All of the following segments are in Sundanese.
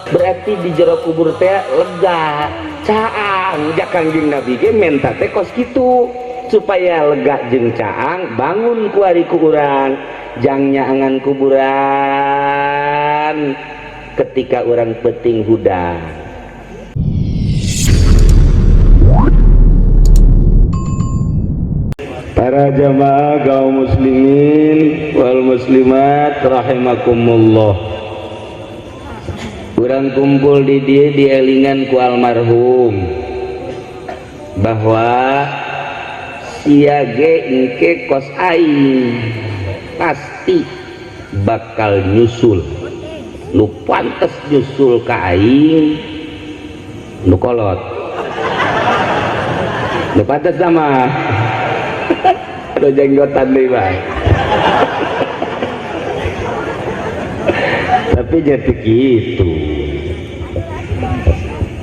Berarti di jero kubur teh lega, caang. Ja Kangjeng Nabi ge menta teh kos kitu supaya lega jeung caang. Bangun kuari ku urang jang nyaangan kuburan ketika urang penting hudang. Para jamaah kaum muslimin wal muslimat rahimakumullah. Urang kumpul di dieu dielingan ku almarhum bahwa sia ge engke kos aing pasti bakal nyusul. Nu pantes nyusul ka aing nu kolot. Nu pantes sama aduh jenggotan deui bae. Tapi jadi kitu.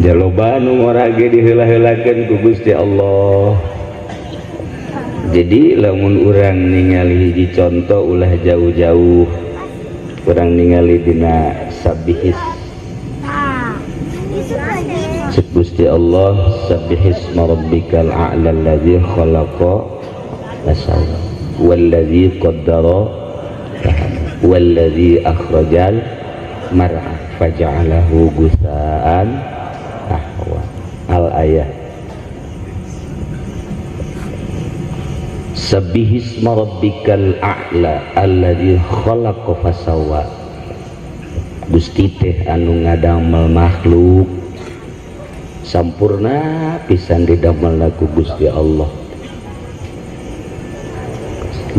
Jaloba nu ngora ge diheula-heulakeun ku Gusti Allah. Jadi lamun urang ningali hiji contoh ulah jauh-jauh, urang ningali dina sabihis. Cek Gusti Allah, sabbihisma rabbikal a'la allazi khalaqa fasawwa wallazi qaddara fahada wallazi akhrajal mar'a faja'alahu gusaan ahwa. Al ayah. Sabbihisma rabbikal a'la allazi khalaqa fasawwa. Gusti teh anu ngadamel makhluk sampurna pisan didamel ku Gusti Allah.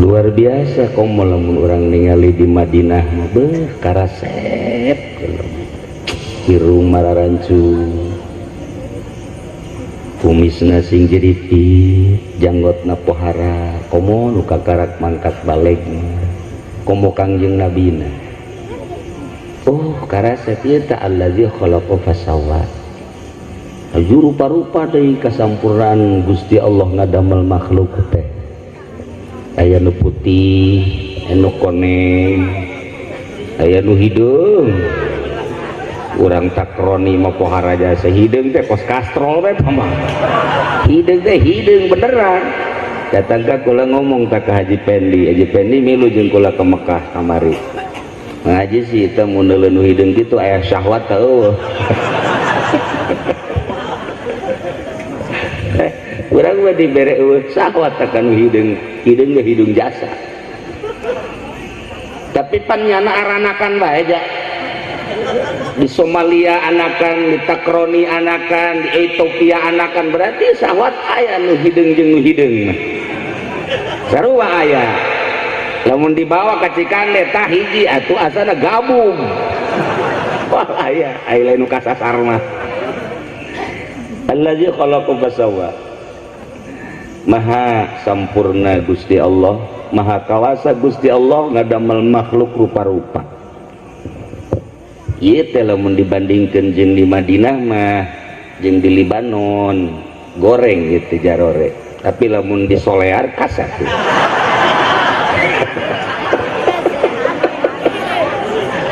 Luar biasa komo lamun urang ningali di Madinah mah beuh karasep irung mararancu, kumisna sing jiripit, janggotna pohara, komo nu kakarak mangkat baleg komo Kangjeng Nabina. Oh karasep ieu teh allazi khalaqa fasawwa. Aju rupa-rupa deui kasampurnaan Gusti Allah ngadamel makhluk teh. Aya nu putih, aya nu koneng, aya nu hideung. Urang takroni mah pohara jasa hideung teh kos kastrol we mah. Hideung teh hideung beneran. Datang ka kula ngomong ka Haji Pendi, Haji Pendi milu jeung kula ke Mekah kamari. Ngaji sih teh mun neuleun nu hideung kitu aya syahwat teh eueuh. Urang mah dibere eueuh syahwat ka nu hideung, hideung ge hidung jasa. Tapi pan nyana aranakan bae ja. Di Somalia anakan, di Takroni anakan, di Ethiopia anakan, berarti syahwat aya nu hideung jeung nu hideung mah. Sarua aya. Lamun dibawa ka Cikande tah hiji atuh asana gabung. Wah aya, aya lain nu kasasar mah. Allazi khalaqa fasawwa. Maha sampurna Gusti Allah, Maha kawasa Gusti Allah ngadamel makhluk rupa-rupa. Ieu teh lamun dibandingkeun jeung di Madinah mah jeung di Libanon goreng gitu jarore. Tapi lamun di Solear kasar.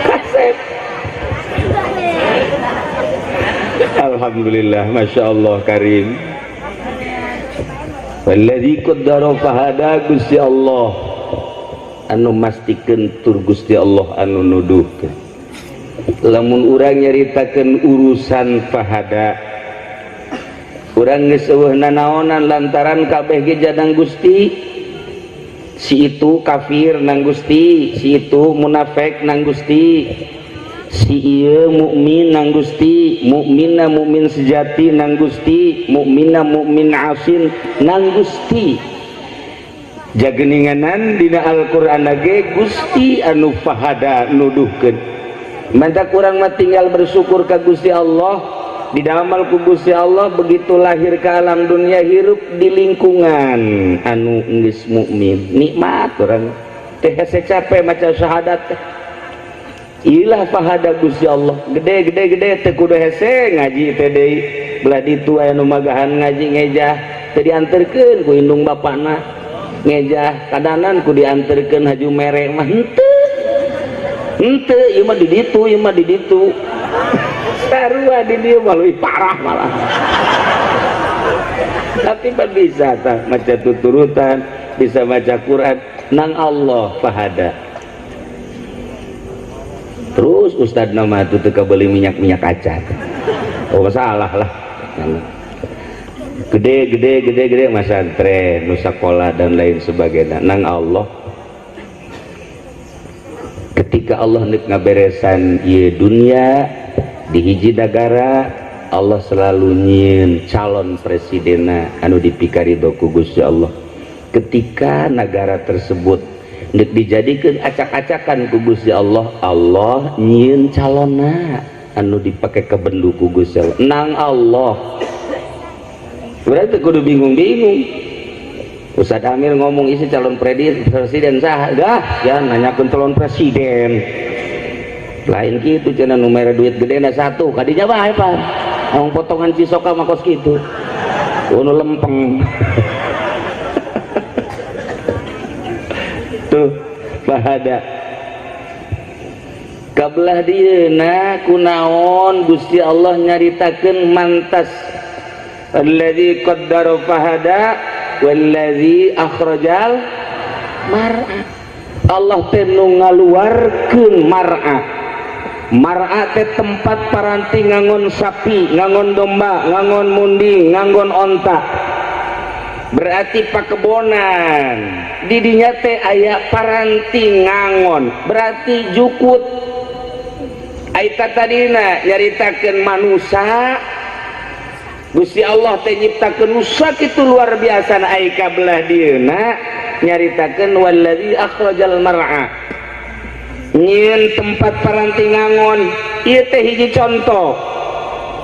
Kasep. Alhamdulillah, Masya Allah Karim. Walladzi qaddara fahada. Gusti Allah anu mastikeun tur Gusti Allah anu nuduhkeun. Lamun urang nyaritakeun urusan fahada, urang geus eueuh nanaonan lantaran kabeh ge jadang Gusti. Si itu kafir nang Gusti, si itu munafik nang Gusti, si ieu mukmin nang Gusti, mukminna mukmin sejati nang Gusti, mukminna mukmin asin nang Gusti. Jageninganan dina Al-Qur'an ge Gusti anu fahada nuduhkeun. Mantap kurang mah tinggal bersyukur ka Gusti Allah, didamel ku Gusti Allah begitu lahir ke alam dunia hirup di lingkungan anu geus mukmin. Nikmat urang teh hese capek maca syahadat teh. Ilah fahada Gusti Allah gede gede gede teh kudu hese ngaji teh deui. Belah ditu aya nu magahan ngaji ngejah teh dianterkeun ku indung bapana ngejah kadanan ku dianterkeun haju mere mah henteu. Henteu, ieu mah di ditu, ieu mah di ditu. Sarua di dieu mah leuwih parah malah. Tapi pan bisa tah maca tuturutan, bisa maca Quran nang Allah fahada. Terus ustad nama itu teu beli minyak-minyak kaca. Oh, masalah lah. Gede gede gede gede masantren, nu sakola dan lain sebagainya. Nang Allah, ketika Allah nek ngaberesan ieu dunia di hiji negara, Allah selalu nyieun calon presidena anu dipikarido ku Gusti Allah. Ketika negara tersebut nek dijadikan acak-acakan ku Gusti Allah, Allah nyieun calonna anu dipake kebendu ku Gusti Allah. Nang Allah berarti kudu bingung-bingung. Ustadz Amir ngomong isi calon presiden sah dah, jangan nanyakeun calon presiden lain gitu cenah, nu mere duit gede na satu kadinya bae, Pak. Ngomong potongan cisoka mah kos kitu, nu lempeng tuh. Fahada kabelah dieuna kunaon Gusti Allah nyaritakeun mantas alladzi qaddara fahada wallazi akhrajal mar'a. Allah teh nu ngaluarkeun mar'a. Mar'a teh tempat paranti ngangon sapi, ngangon domba, ngangon munding, ngangon onta, berarti pakebonan. Didinya teh aya paranti ngangon, berarti jukut. Aita tadina nyaritakeun manusia, Gusti Allah teh nyiptakeun nusa kitu luar biasa. Ai kabelah dieuna nyaritakeun wallazi akhrajal mar'a, nyieun tempat paranti ngangon. Ieu teh hiji contoh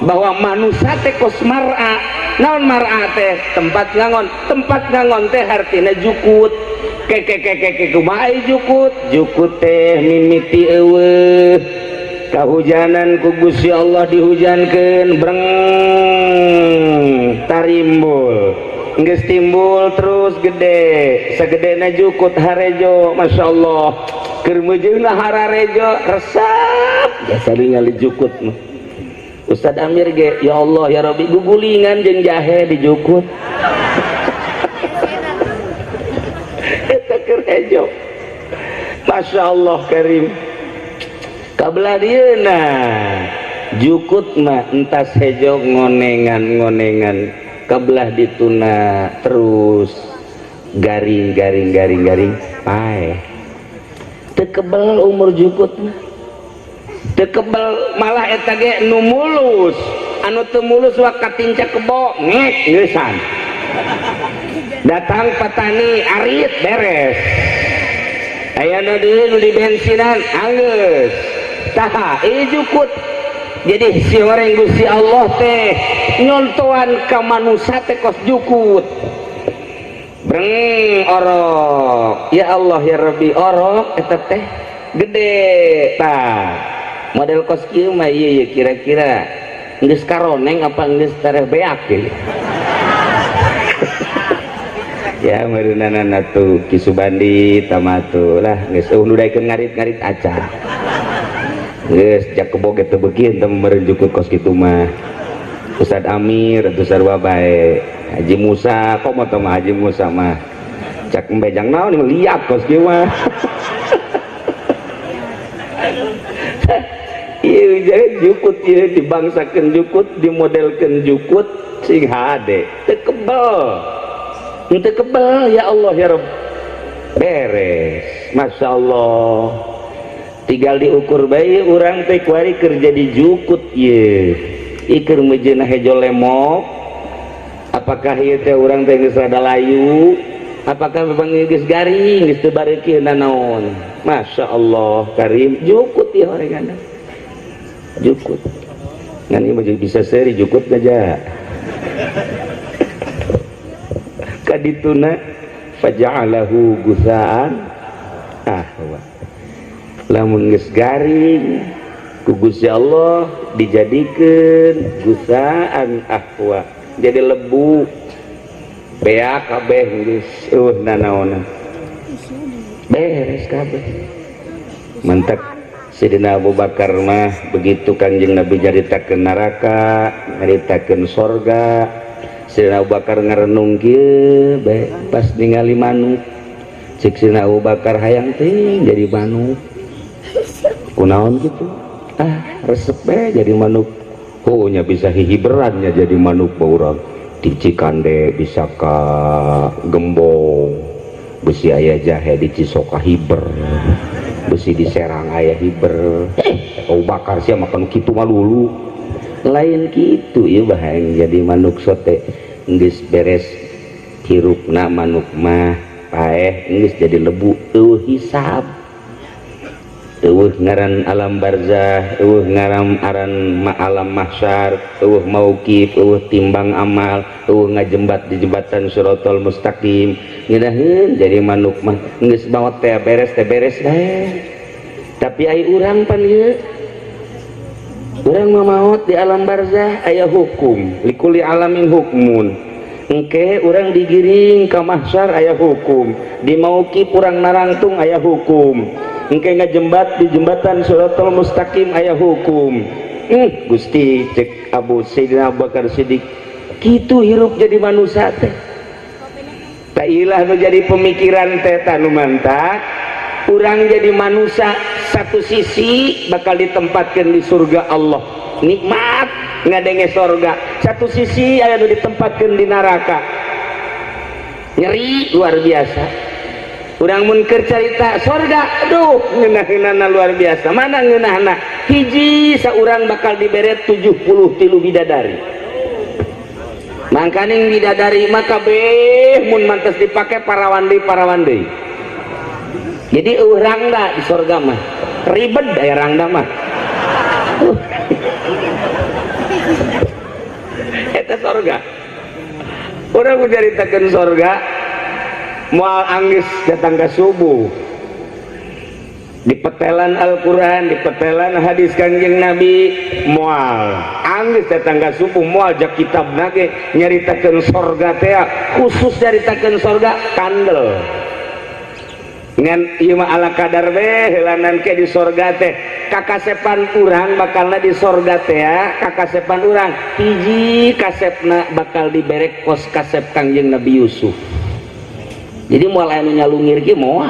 bahwa manusia teh kos mar'a. Naon mar'a teh? Tempat ngangon. Tempat ngangon teh hartina jukut. Ke ke ke ke ke kumaha jukut? Jukut teh mimiti eueuh, kahujanan ku Gusti Allah, dihujankeun, breng, tarimbul. Geus timbul terus gede, sagedena jukut harejo. Masya Allah, keur meujeuhna hararejo, resep biasa ningali jukut mah. Ustad Amir ge, ya Allah ya Rabbi, gugulingan jeung jahe di jukut eta keur hejo. Masya Allah karim. Kabelah dieuna jukut mah entas hejo ngonengan-ngonengan, kabelah dituna terus garing garing garing garing, paeh. Teu kebel umur jukut mah, teu kebel. Malah eta ge nu mulus, anu teu mulus wa katinca kebo ngek ngeusan, datang petani arit, beres. Aya nu deui nu di bensinan, anggeus. Tah, ieu jukut. Jadi si orang Gusti Allah teh nyontoan ka manusia teh kos jukut. Breng, orok, ya Allah ya Rabbi, orok eta teh gede. Tah, model kos kieu mah ieu ieu kira-kira geus karoneng apa geus tereh beak ieu ya meureunana tuh. Ki Subandi tamatu lah, geus eueuh nu daekeun ngarit-ngarit acan. Geus jak kebo ge teu beuki teu meureun jukut kos kitu mah. Ustad Amir atuh sarua bae. Haji Musa komo teh mah, Haji Musa mah cak embejang naon liat kos kieu mah. Ieu jadi jukut ieu dibangsakeun jukut, dimodelkeun jukut sing hade teu kebel, teu kebel. Ya Allah ya Rabb, beres. Masya Allah, tinggal diukur bae urang teh kuari keur jadi jukut ieu ieu meujeuhna hejo lemok. Apakah ieu teh urang teh geus rada layu, apakah memang geus garing, geus teu bareukeun nanaon? Masya Allah karim, jukut ieu horenganna jukut. Ngan ieu mah bisa seuri jukut aja kadituna faja'alahu gusaan ahwa. Lamun geus garing ku Gusti Allah dijadikeun gusaan ahwa, jadi lebu beak kabeh, geus eueuh nanaonan, beres kabeh. Mantap. Sidina Abu Bakar mah begitu Kangjeng Nabi nyaritakeun neraka, nyaritakeun sorga, Sidina Abu Bakar ngarenung kieu bae pas ningali manuk. Cik Sidina Abu Bakar, hayang teh jadi manuk. Kunaon gitu? Ah, resep bae jadi manuk. Oh nya, bisa hihiberannya jadi manuk mah urang. Di Cikande bisa ka Gembong. Besi aya jahe di Cisoka hiber. Besi di Serang aya hiber. Abu Bakar sih makan kitu mah lulu. Lain kitu ieu bahang jadi manuk sote geus beres hirupna manuk mah paeh, geus jadi lebu, euweuh hisab, euweuh ngaran alam barzah, euweuh ngaran aran ma alam mahsyar, euweuh mauqif, euweuh timbang amal, euweuh ngajembat di jembatan siratal mustaqim. Ngeunaheun jadi manuk mah, geus maot teh beres teh beres bae. Tapi ai urang pan ieu, urang mah maot di alam barzah aya hukum, likulli alamin hukmun. Engke urang digiring ka mahsyar aya hukum, di mauqif urang narangtung aya hukum, engke ngajembat di jembatan siratal mustaqim aya hukum. Gusti, cek Abu Sayyidina Abu Bakar Siddiq, kitu hirup jadi manusia teh. Tak ilah nu jadi pemikiran teh nu mantak urang jadi manusia, satu sisi bakal ditempatkan di surga Allah, nikmat ngadenge sorga, satu sisi aya nu ditempatkan di neraka, nyeri luar biasa. Urang mun keur carita sorga, aduh, ngeunah-ngeunahna luar biasa. Mana ngeunahna? Hiji, saurang bakal dibere 73 bidadari. Mangkaning bidadari mah kabeh mun mantes dipake parawan deui, parawan deui. Jadi euweuh rangda di sorga mah, ribet aya rangda mah. Eta sorga. Urang mun caritakeun sorga moal anggeus datang ke subuh. Di petelan Al-Quran, di petelan hadis Kangjeng Nabi, moal anggeus datang ke subuh. Moal jak kitab nage nyaritakeun sorga teh, khusus nyaritakeun sorga kandel. Ngan ieu mah ala kadar be heulanan ke di sorga teh kakasepan urang bakalna di sorga teh ya, kakasepan urang hiji kasepna bakal dibere kos kasep Kangjeng Nabi Yusuf. Jadi moal aya nu nyalungir kieu, moal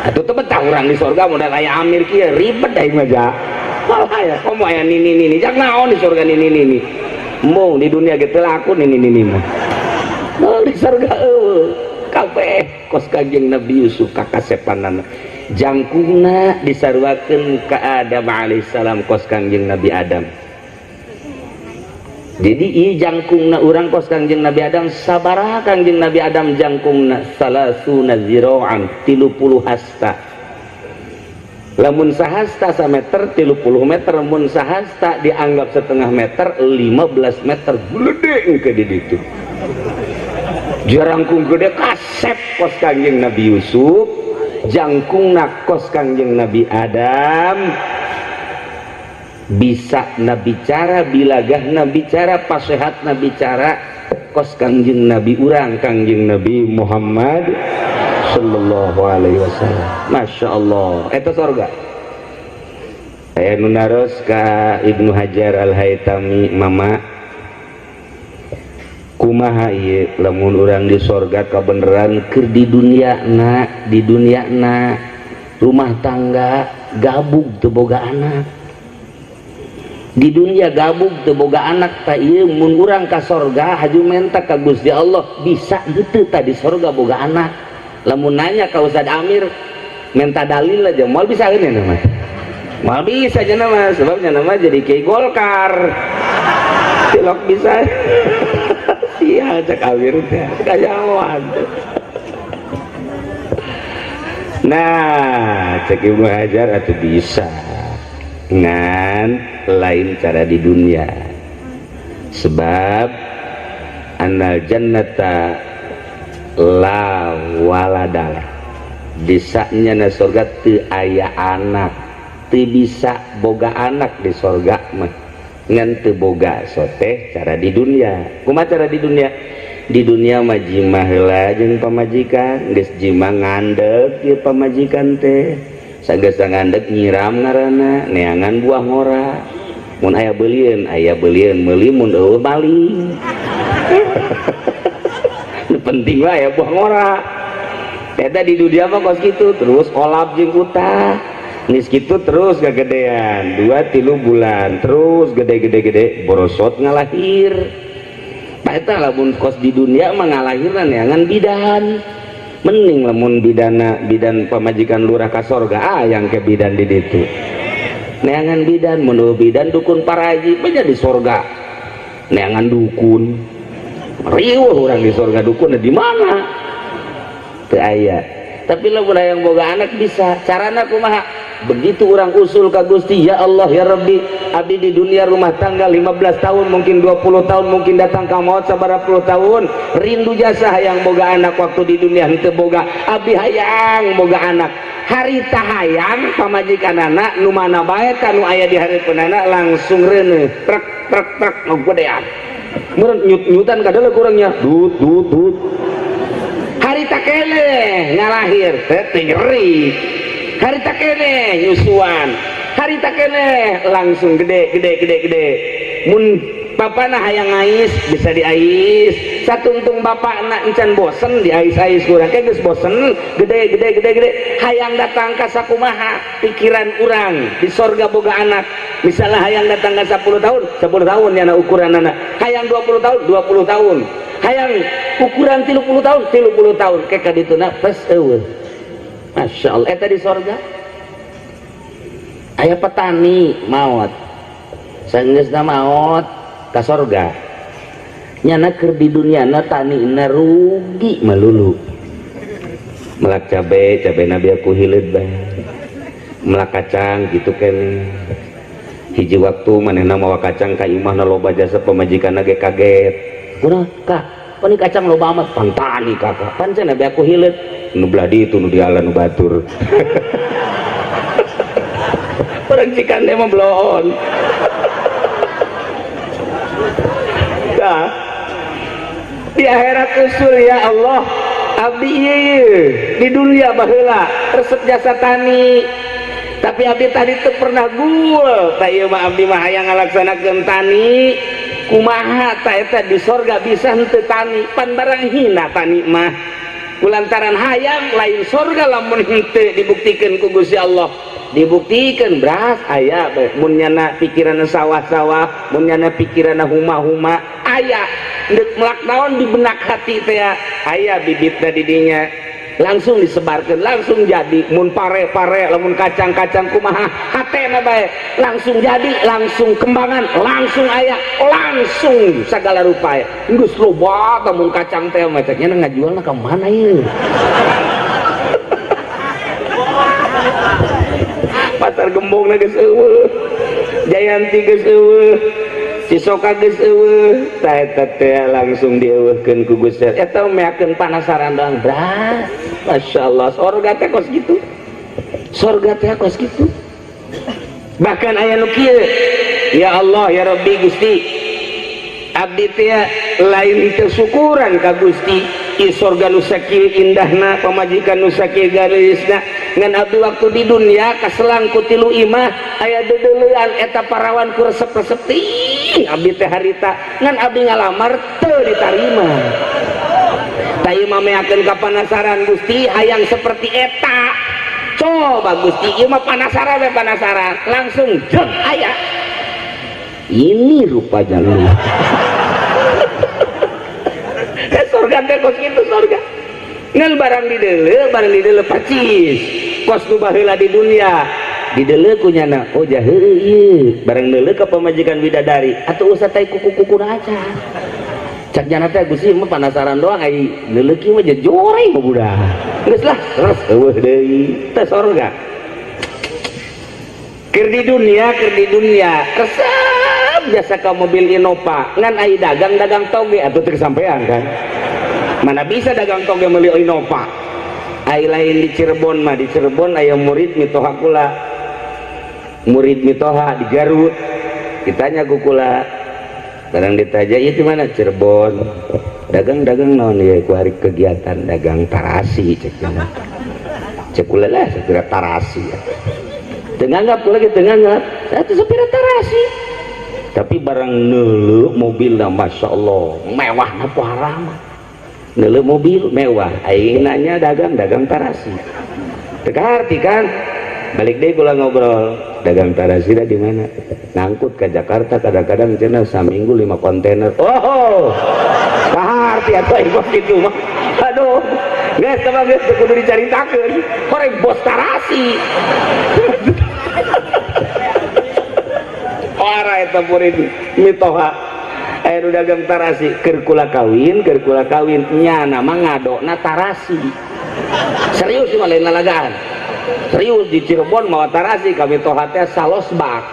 atuh teu betah urang di sorga modal aya Amir kieu, ribet aing mah ja. Moal aya komo aya nini nini, jak naon di sorga nini nini? Embung di dunia ge teu laku nini nini mah. Moal di sorga euweuh, kabeh kos Kangjeng Nabi Yusuf kakasepanana, jangkungna disaruakeun ka Adam alaihissalam, kos Kangjeng Nabi Adam. Jadi ieu jangkungna urang kos Kangjeng Nabi Adam. Sabaraha Kangjeng Nabi Adam jangkungna? Salasuna zira'an, 30 hasta. Lamun sahasta sameter, 30 meter. Mun sahasta dianggap setengah meter, 15 meter. Gede engke di ditu, jarangkung gede, kasep kos Kangjeng Nabi Yusuf, jangkungna kos Kangjeng Nabi Adam. Bisa na bicara, bilagah na bicara, pasehat na bicara kos Kangjeng Nabi urang, Kangjeng Nabi Muhammad sallallahu alaihi wasallam. Masya Allah, eta sorga. Aya nu naros ka Ibnu Hajar Al-Haitami, "Mama, kumaha ieu lamun urang di sorga kabeneran keur di dunia na, di dunia na rumah tangga gabug teu boga anak, di dunia gabug teu boga anak, tah ieu mun urang ka sorga haju menta ka Gusti Allah bisa henteu tah di sorga boga anak?" Lamun nanya ka Ustad Amir minta dalil aja moal bisa ini mah, moal bisa aja nama, sebabnya nama jadi kiai Golkar tilok bisa sia. Cek Amir teh kajauhan. Nah, cek Ibnu Hajar, atau bisa, ngan lain cara di dunia, sebab annal jannata la waladalah, bisanya na surga teu aya anak, teu bisa boga anak di sorga mah. Ngan teu boga soteh cara di dunia. Kumaha cara di dunia? Di dunia mah jima heula jeung pamajikan, geus jima ngandek ieu pamajikan teh. Sanggeus ngandeg nyiram ngaranna neangan buah ngora. Mun aya beulieun meuli mun eueuh maling. Nu penting lah ya buah ngora. Eta di dunia mah kos kitu terus olap jeung utah. Geus kitu terus gagedean 2-3 bulan terus gede-gede-gede borosot ngalahir. Eta lamun kos di dunia mah ngalahirna neangan bidan. Mending lamun bidana bidan pamajikan lurah ka sorga ayang ke bidan di ditu. Neangan bidan mun bidan dukun paraji benya di sorga. Neangan dukun. Riweuh urang di sorga dukun di mana? Teu aya. Tapi lamun hayang boga anak bisa. Carana kumaha? Begitu orang usul ka Gusti, ya Allah ya Rabbi, abdi di dunia rumah tangga 15 tahun, mungkin 20 tahun, mungkin datang ka maut sabaraha puluh tahun, rindu jasa hayang boga anak waktu di dunia henteu boga, abdi hayang boga anak. Harita hayang pamajikan anak nu mana bae ta nu aya di hareupeunana langsung reuneuh, trek trek trek ngagedean. Meureun nyut-nyutan kadeuleuk urangnya, dut dut dut. Harita keneh ngalahir, teh nyeri. Harita keneh nyusuan, harita keneh langsung gede gede gede gede. Mun bapana hayang ngais bisa diais, satungtung bapakna encan bosen diais-ais kurang, kayak geus bosen gede gede gede gede. Hayang datang ka sakumaha pikiran urang di sorga boga anak, misalnya hayang datang ka 10 tahun, 10 tahun yana ukuran anak, hayang 20 tahun, 20 tahun, hayang ukuran 30 tahun, 30 tahun, kayak kadituna pas eueuh. Masya Allah, eta di sorga aya petani maot, sanggeusna maot ka sorga, nyana keur di dunia tani na rugi melulu, melak cabe, cabe nabi aku hileud bae, melak kacang gitu kene, hiji waktu manehna mawa kacang ka imahna loba jasa pamajikanna ge kaget, kunaon kak, pan kacang loba amat, pan tani kakak, pan cenah nabi aku hileud, nu belah ditu nu diala nu batur. Orang Cikande mah bloon. Nah, di akhirat usul ya Allah, abdi ieu di dunia baheula resep jasa tani, tapi abdi tadi teu pernah gul, tah ieu mah abdi mah hayang ngalaksanakeun tani, kumaha ta eta di sorga bisa henteu tani, pan barang hina tani mah. Kulantaran hayang lain sorga lamun henteu dibuktikan ku Gusti Allah, dibuktikan beras aya mun nyana pikiranna sawah-sawah, mun nyana pikiranna huma-huma aya, deuk melak naon di benak hati teh aya bibitna di dinya, langsung disebarkan langsung jadi, mun pare-pare lamun kacang-kacang kumaha hatena bae langsung jadi, langsung kembangan, langsung aya, langsung segala rupa aya. Geus loba mun kacang teh mah cek nya ngajualna ka mana ieu? Pasar Gembong geus eueuh, Jayanti geus eueuh, Cisoka geus eueuh, tah eta teh langsung dieuweuhkeun ku Gusti. Eta meakeun panasaran doang, bras. Masya Allah, sorga teh kos kitu. Sorga teh kos kitu. Bahkan aya nu kieu, ya Allah ya Rabbi Gusti, abdi teh lain teu syukuran ka Gusti, i sorga nu sakieu indahna, pamajikan nu sakieu garisna, ngan abdi waktu di dunia kaselang ku tilu imah aya deudeulean eta parawan ku resep-resep ting abdi teh harita, ngan abdi ngalamar teu ditarima. Tah ieu mah meakeun ka panasaran Gusti hayang seperti eta. Coba Gusti ieu mah panasaran we panasaran, langsung jeng aya. Ini rupanya lu. Surga teh kos kitu surga. Ngan barang dideuleu percis. Kos nu baheula di dunia. Dideuleu ku nyana, oh jaheul ieu. Barang deuleu ka pamajikan bidadari, atuh usah tai kuku-kukuna acan. Cak nyana teh Gusti mah panasaran doang ai deuleu kieu mah jejoreng mah budak. Geus lah, terus eueuh deui. Teh sorga. Keur di dunia resep jasa ka mobil Innova, ngan ai dagang-dagang toge atuh teu kesampean kan. Mana bisa dagang toge meuli Innova. Ai lain di Cirebon mah, di Cirebon aya murid mitoha kula. Murid mitoha di Garut. Ditanya ku kula. Barang ditanya ieu di mana Cirebon. Dagang-dagang naon ieu ku hari kegiatan dagang tarasi cek cenah. Cek kula lah sapira tarasi. Teu nganggap kula ge teu nganggap. Atuh sapira tarasi. Tapi barang neuleuh mobilna Masya Allah, mewahna pohara mah. Neuleuh mobil mewah, aing nanya dagang tarasi. Teu kaharti kan? Balik deui kula ngobrol, dagang tarasi di mana? Ngangkut ke Jakarta kadang-kadang cenah saminggu 5 kontainer. Oh, kaharti atuh aing mah kitu mah. Aduh, geus teh mah geus teu kudu dicaritakeun. Horeng bos tarasi. Ora eta murid mitoha. Aya nu dagang tarasi keur kula kawin nyana mah ngadona tarasi. Serius mah lain lalagaan. Serius di Cirebon mawa tarasi kami toha teh salosbak.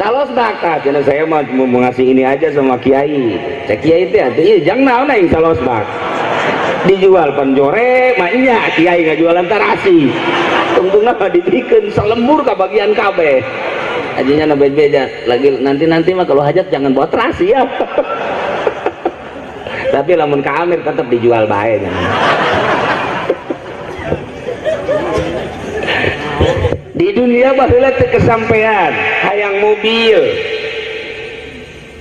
Salosbak tah cenah saya mah mau ngasih ini aja sama kiai. Cek kiai teh atuh ieu jang naon aing salosbak. Dijual panjore mah nya kiai ngajualan tarasi. Tungtungna mah dibikeun salembur ka bagian kabeh. Ajinya na beja lagi nanti-nanti mah kalau hajat jangan bawa terasi ya. Tapi lamun ka Amir tetap dijual bae nya. Di dunia baheula teu kesampean hayang mobil.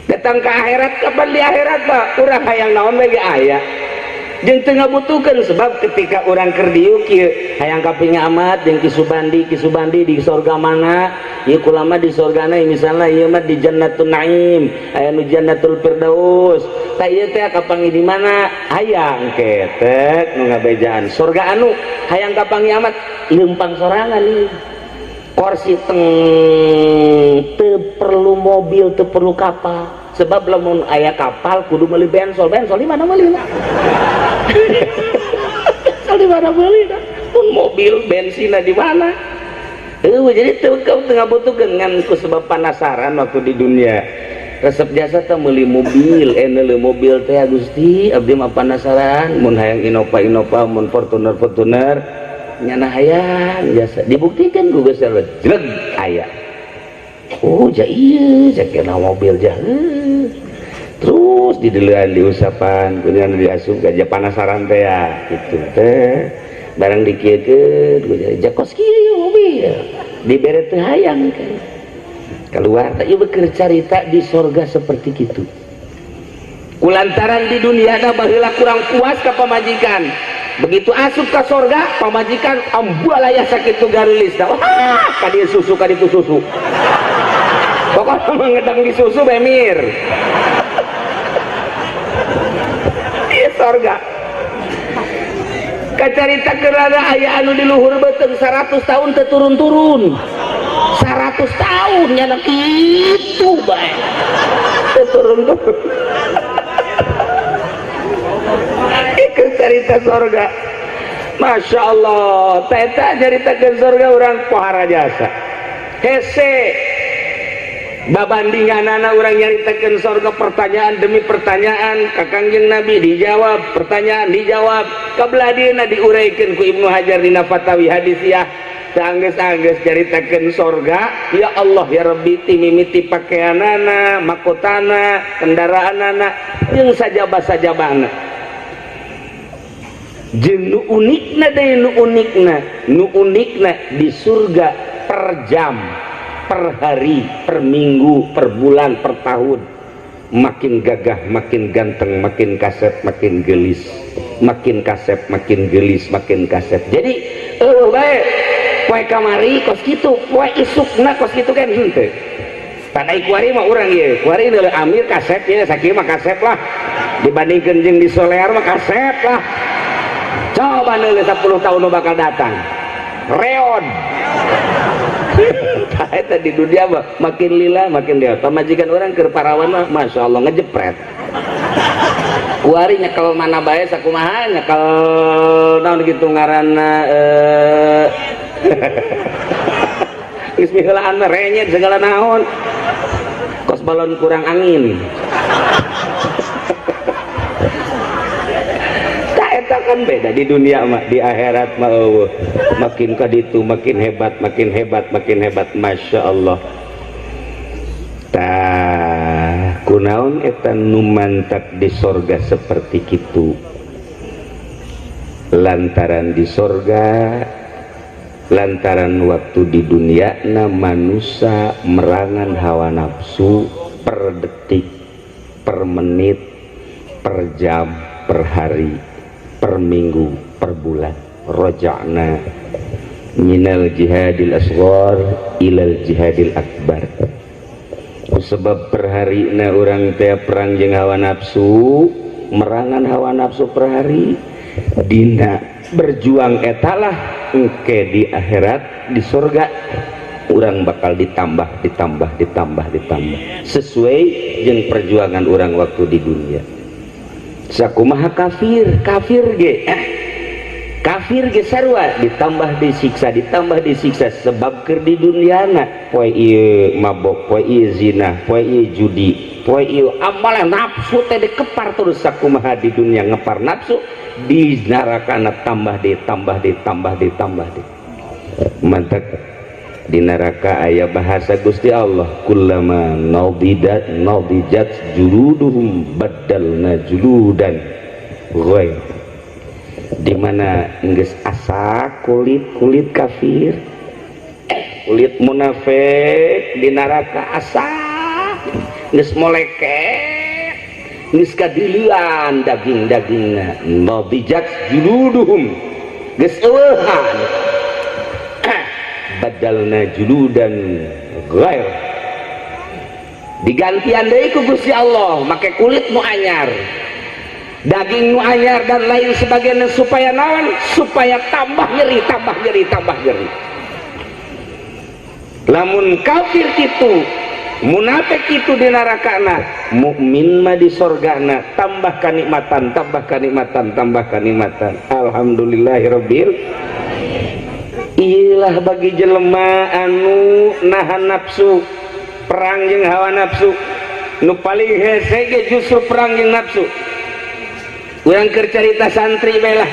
Datang ke akhirat kapan di akhirat Pak? Urang hayang naon we ge aya. Jeung teu ngabutuhkeun sebab ketika urang keur diuk kieu hayang kapingnya amat jeung Ki Subandi di sorga mana? Ieu kulama di sorgana misalna ieu mah di Jannatul Naim, aya nu Jannatul Firdaus. Tah ieu teh kapanggih di mana? Hayang ketek nu ngabejaan sorga anu hayang kapanggih amat leumpang sorangan ieu. Kursi teng teu perlu mobil, teu perlu kapal. Sebab lamun aya kapal kudu meuli bensol, bensol di mana meulina? Bensol di mana meulina? Mun mobil bensinna di mana? Jadi teu kau teu ngabutuhkeun ngan ku sebab penasaran waktu di dunia. Resep jasa teh meuli mobil, neuleuh mobil teh Gusti, abdi mah penasaran mun hayang Innova-Innova, mun Fortuner-Fortuner nyana hayang jasa. Dibuktikan ku Gusti Allah, jleg aya. Oh, ja ieu cek mobil jah. Terus dideulean diusapan, kunyana diasup ka panasaran teh ya, kitu teh. Barang dikieukeun, ja kos kieu ieu mobil. Dibere teu hayang kan. Keluar teh ieu keur carita di sorga seperti kitu. Kulantaran di dunia da baheula kurang puas ka pamajikan. Begitu asup ka sorga, pamajikan ambualaya sakitu garulis dah. Wah, ka dieu susu ka ditu susu. Pokoknya mengedang di susu bemir. Di sorga. Kacarita kerana aya anu di luhur beuteung 100 tahun teu turun-turun. 100 tahun nyana kitu bae. Teu turun-turun. Ieu carita sorga. Masya Allah, teta caritakeun sorga urang pohara jasa. Hese babandinganana urang nyaritakeun sorga pertanyaan demi pertanyaan ka Kangjeng Nabi dijawab, pertanyaan dijawab, kabelah dieuna diuraikeun ku Ibnu Hajar dina Fatawi Hadisiyah. Teu anggeus-anggeus caritakeun sorga, ya Allah ya Rabbi ti mimiti pakeanana, makotana, kendaraanana, jeung sajaba-sajabana. Jeung nu unikna deui nu unikna di surga per jam, per hari, per minggu, per bulan, per tahun makin gagah, makin ganteng, makin kasep, makin gelis, makin kasep, makin gelis, makin kasep. Jadi eueuh bae poe kamari kos kitu, poe isukna kos kitu kan henteu. Tandai kuari mah urang ieu, kuari deuleu Amir kasep ieu sakieu mah kasep lah. Dibandingkeun jeung di Solear mah kasep lah. Coba neuleuh 10 tahun nu bakal datang. Reon. Eta di dunia mah makin lila makin dia. Pamajikan orang keur parawan mah Masya Allah ngejepret. Kuari nyekel mana bae sakumaha nyekel naon gitu ngaranna geus miheulaan mah renyet segala naon. Kos balon kurang angin. Eta kan beda di dunia mah, di akhirat mah eueuh. Makin ka ditu makin hebat, makin hebat, makin hebat, Masya Allah. Tah kunaon eta nu mantak di sorga seperti kitu? Lantaran di sorga Lantaran waktu di dunia na manusia merangan hawa nafsu per detik, per menit, per jam, per hari, per minggu, per bulan. Roja'na minal jihadil asghar ilal jihadil akbar. Sebab per hari na urang teh perang jeung hawa nafsu, merangan hawa nafsu per hari, dina berjuang etalah engke di akhirat, di surga urang bakal ditambah, ditambah, ditambah, ditambah sesuai jeung perjuangan urang waktu di dunia. Sakumaha kafir, kafir ge kafir ge sarua ditambah disiksa, ditambah disiksa, sebab keur di duniana poe ieu mabok, poe ieu zina, poe ieu judi, poe ieu amalan nafsu teh dikepar terus. Sakumaha di dunia ngepar nafsu, di neraka tambah, ditambah, ditambah, ditambah di mantap. Di neraka aya bahasa Gusti Allah, kullama nadidat nadijat juluduhum baddalna juludan ghair, di mana geus asak kulit-kulit kafir, kulit munafik di neraka asak, geus moleket, geus kadilian daging-dagingna, nadijat juluduhum, geus eueuhan, badalna juludan ghair, digantian deui ku Gusti Allah make kulit nu anyar, daging nu anyar, dan lain sebagainya. Supaya naon? Supaya tambah nyeri, tambah nyeri, tambah nyeri. Lamun kafir itu, munafik itu di nerakana, mukmin mah di sorgana, tambah kanikmatan, tambah kanikmatan, tambah kanikmatan. Alhamdulillahirabbil. Iyalah, bagi jelema anu nahan nafsu, perang jeung hawa nafsu, nu paling hese ge justru perang jeung nafsu. Urang keur carita santri bae lah,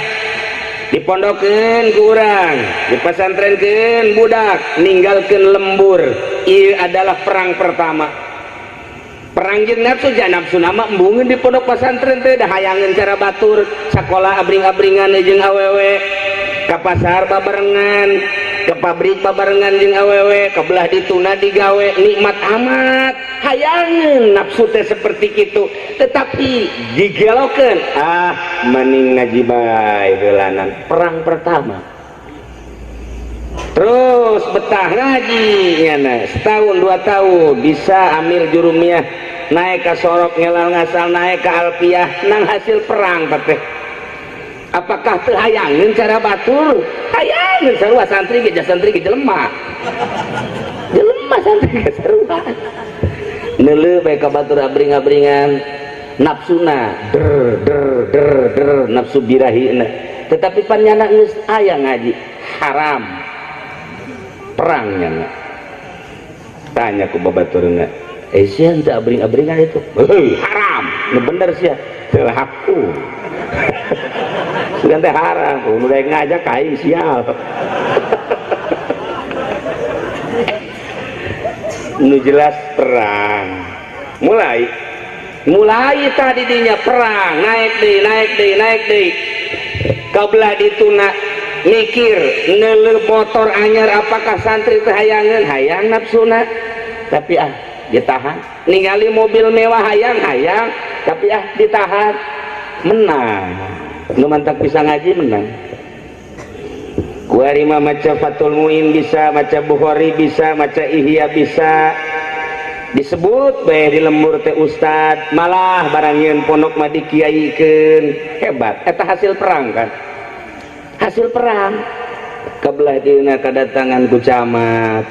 dipondokeun ku urang, dipasantrenkeun budak, ninggalkeun lembur. Ieu adalah perang pertama, perang jeung nafsu. Jangan nafsu nama embungeun di pondok pesantren teh, dah hayangeun cara batur, sakola abring-abringan jeung awewe, ka pasar babarengan, ke pabrik babarengan jeung awewe, ke belah dituna digawe, nikmat amat. Hayangeun nafsu teh seperti itu, tetapi digelokeun, ah, mending ngaji bae heulanan. Perang pertama. Terus betah ngaji nyana setahun 2 tahun, bisa amil jurumiyah, naik ke sorok, ngelal ngasal, naik ke alpiah, nang hasil perang teh. Apakah teu hayangeun cara batur? Hayangeun sarua santri ge, santri ge jelema, jelema santri ge sarua neuleuh bae ka batur abring-abringan, nafsuna der der der der, nafsu birahina, tetapi pan nyana geus aya ngaji, haram. Perang nyana. Tanya ku babaturna, eh, sia teu abring-abringan itu? Heuh, haram. Nu bener sia teu laku. Sugan teh haram, nu daek ngajak aing sial. Nu jelas perang. Mulai mulai tadi dinya perang, naik deui, naik deui, naik deui. Kabelah dituna mikir neuleuh motor anyar, apakah santri teh hayangeun? Hayang nafsuna, tapi ah, ditahan. Ningali mobil mewah, hayang, hayang, tapi ah, ditahan. Menang nu mantak bisa ngaji, menang. Kuari mah maca Fathul Muin bisa, maca Bukhari bisa, maca Ihya bisa, disebut bae di lembur teh ustad, malah barang yeun pondok mah dikiaikeun. Hebat eta, hasil perang kan, hasil perang. Kebelah dieuna kedatangan ku camat,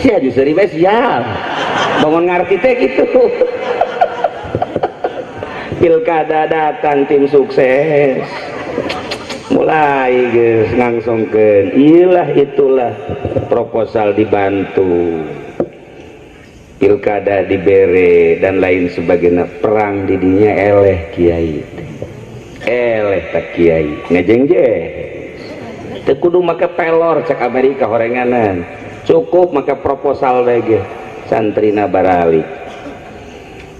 sia justru bae sial bangun ngarti teh gitu. Pilkada datang, tim sukses mulai geus ngangsongkeun. Iyalah, itulah, proposal dibantu, pilkada dibere, dan lain sebagainya. Perang didinya eleh kiai, eleh tak kiai ngejengje teu kudu make pelor cek Amerika horenganan, cukup make proposal bae ge santrina baralik.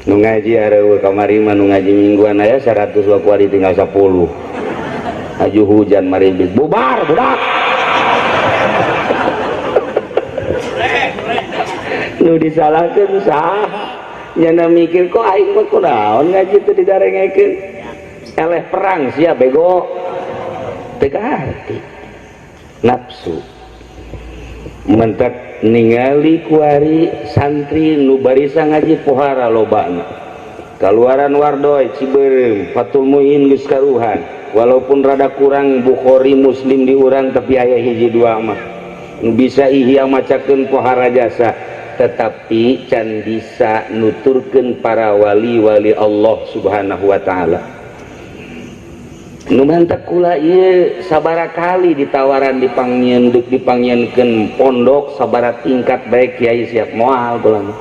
Nu ngaji areueuh, kamari mah nu ngaji mingguan aya 100, kuari tinggal 10. Aju hujan maribit bubar budak. Nu disalahkeun saha? Nyana mikir kok aing mah kunaon ngaji teu didarengekeun. Eleh perang sia bego. Teu kaharti. Nafsu. Mentak ningali kuari santri nu barisa ngaji pohara lobana. Kaluaran Wardoy Cibeureum, Fathul Muin geus karuhan. Walaupun rada kurang Bukhari Muslim di urang tapi aya hiji dua mah. Nu bisa ihya macakeun pohara jasa, tetapi can bisa nuturkeun para wali-wali Allah Subhanahu wa taala. Nu mantak kula ieu sabara kali ditawaran dipangieun deuk dipangieunkeun pondok sabara tingkat baik kiai siap moal kula mah.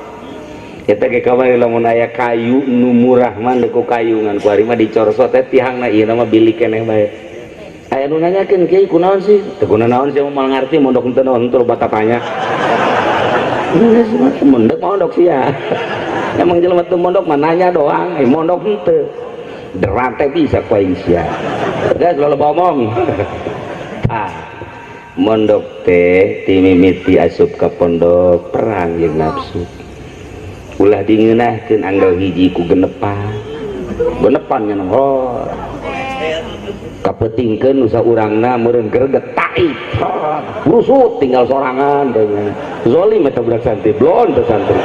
Eta ge kamari lamun aya kayu nu murah mah deuk ku kayu ngan ku ari mah dicorsot teh tihangna ieu mah bilik keneh bae. Aya nu nanyakeun kiai kunaon sih? Teu kunaon sih moal ngarti mondok teu naon teu loba tatanya. Geus mah mondok mondok sia. Emang jelema teu mondok mah nanya doang, eh mondok henteu. Derate bisa ku aing sia. Geus loba omong. Ah, mondok teh timimiti asup ka pondok perang jeung nafsu. Ulah dingeunahkeun anggal hiji ku genepan. Genepan nya oh. Kapetingkeun usaha urangna meureun greget tai. Rusut tinggal sorangan teh. Zolim eta budak santri, blon teh santri.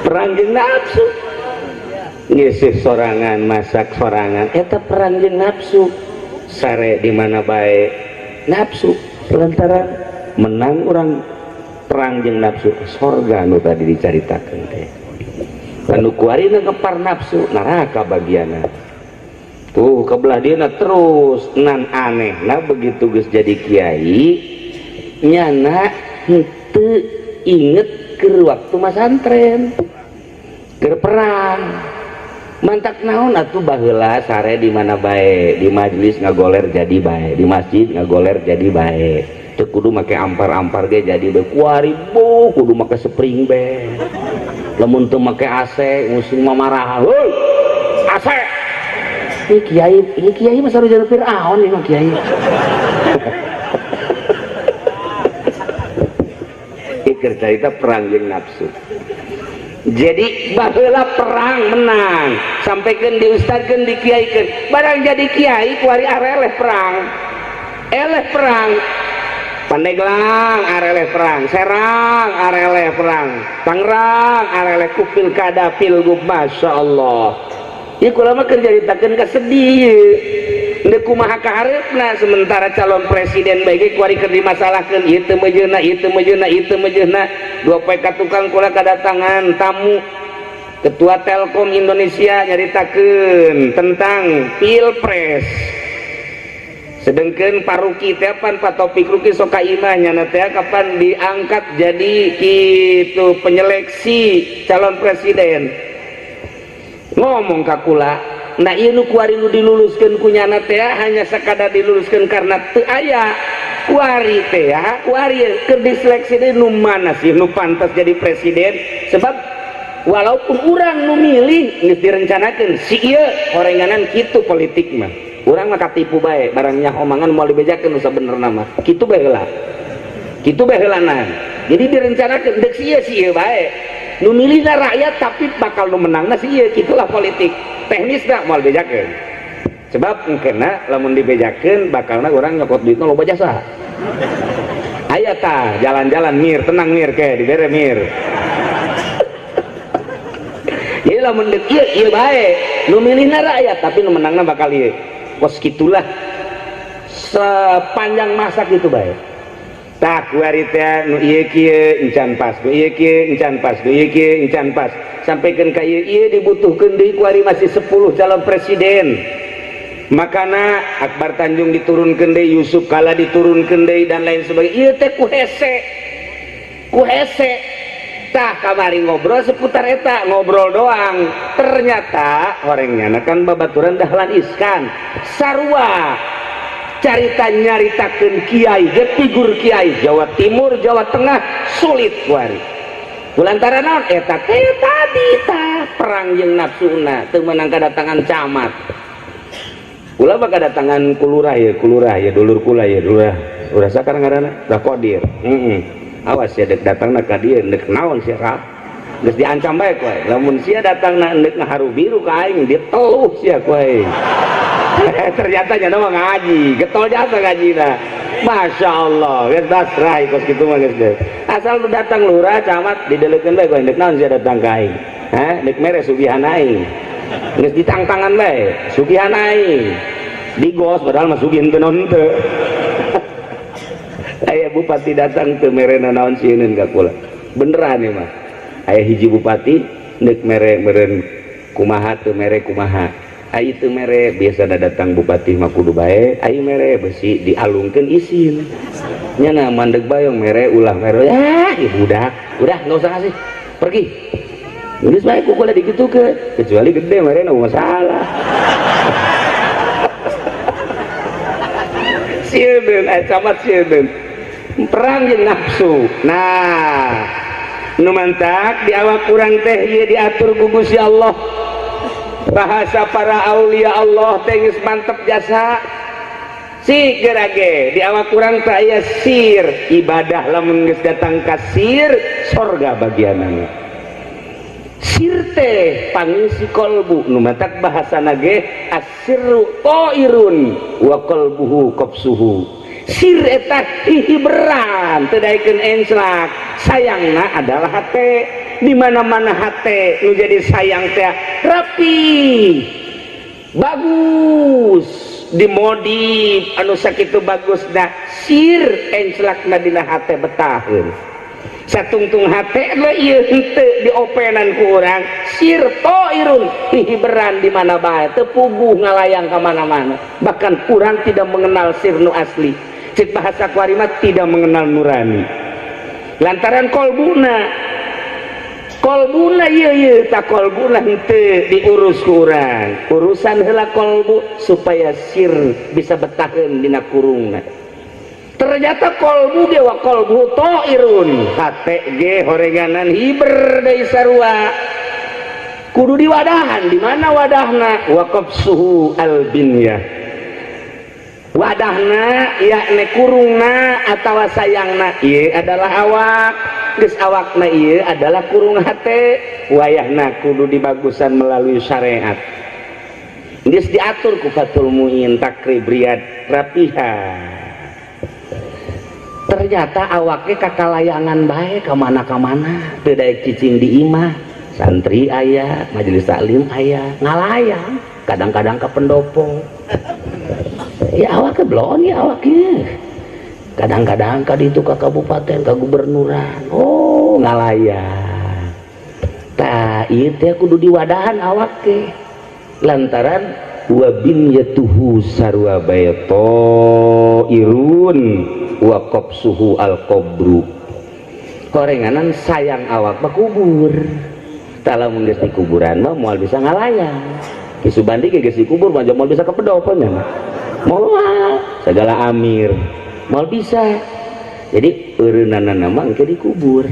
Perang jeung nafsu. Ngisih sorangan, masak sorangan, eta perang jeung nafsu. Sare di mana bae nafsu lantaran menang urang perang jeung nafsu sorga nu tadi dicaritakeun teh. Anu kuarina kepar nafsu neraka bagianna. Tuh kebelah dieuna terus nan anehna begitu geus jadi kiai nyana henteu inget keur waktu masantren keur perang. Mantak naon atuh baheula sare di mana bae, di majelis ngagoler jadi bae, di masjid ngagoler jadi bae. Teu kudu make ampar-ampar ge jadi bae. Kuari bu kudu make spring bed. Lamun teu make AC musim marah. Heuy. AC. Ini kiai mah sarua jeung Firaun ieu mah kiai. Ieu carita perang jeung nafsu. Jadi baheula perang menang, sampaikan diustadkeun dikiaikeun. Barang jadi kiai kuari areleh perang. Eleh perang. Pandeglang areleh perang, Serang areleh perang, Tangerang areleh ku pilkada pilgub, Masya Allah. Ieu kula mah keur caritakeun ka sedih. Deuk kumaha kahareupna sementara calon presiden bae ge kuari keur dimasalahkeun ieu teu mejeuna, ieu teu mejeuna, ieu teu mejeuna. Dua poe ka tukang kula kadatangan tamu Ketua Telkom Indonesia nyaritakeun tentang Pilpres. Sedengkeun Paruki teh pan Pak Taufik Ruki sok ka imah nyana teh kapan diangkat jadi kitu penyeleksi calon presiden. Ngomong ka kula, nah ieu nu kuari nu diluluskeun ku nyana teh hanya sekadar diluluskeun karena teu aya. Kuari teh kuari keur diseleksi deui nu mana sih nu pantas jadi presiden, sebab walaupun urang nu milih geus direncanakeun si ieu horenganan kitu politik mah. Urang mah katipu bae barang nyaho mangan moal dibejakeun nu sabenerna mah. Kitu bae heula. Kitu bae heulana. Jadi direncanakeun deuk si ieu bae. Nu milihna rakyat tapi bakal nu menangna si ieu, kitulah politik. Teknisna moal bejakeun. Sebab engkeuna lamun dibejakeun bakalna urang nyokot duitna loba jasa. Aya tah jalan-jalan mir, tenang mir ke dibere mir. Jadi lamun deuk ieu ieu bae, nu milihna rakyat tapi nu menangna bakal ieu. Kos gitulah sepanjang masa gitu bae. Tah kuari teh nu ieu kieu encan pas, nu ieu kieu encan pas, nu ieu kieu encan pas. Sampaikan ka ieu ieu dibutuhkeun deui kuari masih 10 calon presiden. Makana Akbar Tanjung diturunkeun deui, Yusuf Kala diturunkeun deui dan lain sebagainya. Ieu teh ku hese. Ku hese. Tah kamari ngobrol seputar eta, ngobrol doang. Ternyata orangnya kan babaturan Dahlan Iskan. Sarua carita nyaritakeun kiai ge figur kiai Jawa Timur, Jawa Tengah sulit kuari. Kulantaran naon eta teh tadi tah perang jeung nafsuna teu meunang kadatangan camat. Kula bakal datangan kulurah ya, kulurah ya, dulur kula ya, lurah. Lurah sakarang ngaranna? Lurah Kodir. Heeh. Awas ya dek datangna ka dieu dek naon sia ka. Geus diancam bae ku aing. Lamun sia datangna endek ngaharu biru ka aing diteluh sia ku aing. Ternyata nya mah ngaji, getol jasa ngajina. Masya Allah, geus basrah kos kitu mah geus deh. Asal lu datang lurah camat didelekeun bae ku aing dek naon sia datang ka aing. Hah, dek mere sugihan aing. Geus ditangtangan bae, sugihan aing. Digos padahal mah sugih henteu naon henteu. Aya bupati datang teu mere naon sieun ka kula. Beneran ya mah. Aya hiji bupati deuk mere meureun kumaha teu mere kumaha. Ai teu mere biasa datang bupati mah kudu bae, ai mere besi dialungkeun isin. Nya na mandeg bayong mere ulah mere. Ah, ya budak. Udah enggak usah ngasih. Pergi. Geus bae ku kula dikitukeun, kecuali gede mere na masalah. Sieun aya camat sieun. Perang jeung nafsu. Nah, nu mantak di awak urang teh ieu diatur ku Gusti Allah. Bahasa para aulia Allah teh geus mantep jasa. Si gerage di awak urang teh aya sir, ibadah lamun geus datang ka sir, sorga bagianana. Sir teh pangisi kolbu, nu mantak bahasana ge asirru ta'irun wa qalbuhu qafsuhu. Sir eta hihiberan teu daekeun enslak, sayangna adalah hate. Di mana-mana hate nu jadi sayang teh rapi, bagus, dimodif anu sakitu bagusna sir enslakna dina hate betaheun. Satungtung hate lah ieu henteu diopenan ku urang, sir ta'irun hihiberan di mana bae teu puguh ngalayang ka mana-mana. Bahkan urang tidak mengenal sir nu asli. Cek bahasa kuari mah tidak mengenal nurani. Lantaran kolbuna, kolbuna ieu ieu tak kolbuna henteu diurus ku urang. Urusan heula kolbu supaya sir bisa betaheun dina kurungna. Ternyata kolbu ge wa kolbu ta'irun, hate ge horenganan hiber deui sarua. Kudu diwadahan, di mana wadahna? Wa qafsuhu al-binyah. Wadahna yakni kurungna atawa sayangna ieu adalah awak. Geus awakna ieu adalah kurung hate. Wayahna kudu dibagusan melalui syariat. Geus diatur ku Fathul Muin Takrib Riyad rapiha. Ternyata awaknya kakalayangan bae ka mana-kamana, teu daek cicing di imah. Santri aya, majelis taklim aya, ngalayang, kadang-kadang ka pendopo. Ya awaknya belon ya awaknya. Kadang-kadang ka ditu ka kabupaten, ka gubernuran. Oh, ngalayang. Tah, ieu teh kudu diwadahan awak teh. Lantaran wa binyatuhu sarwa bae ta'irun wa qafsuhu al-qabru. Korenganan sayang awak mah kubur. Tah lamun geus di kuburan mah moal bisa ngalayang. Ki Subandi ge geus dikubur mah moal bisa ke pendopo nya mah. Moal segala amir moal bisa. Jadi eureunana mah engke dikubur.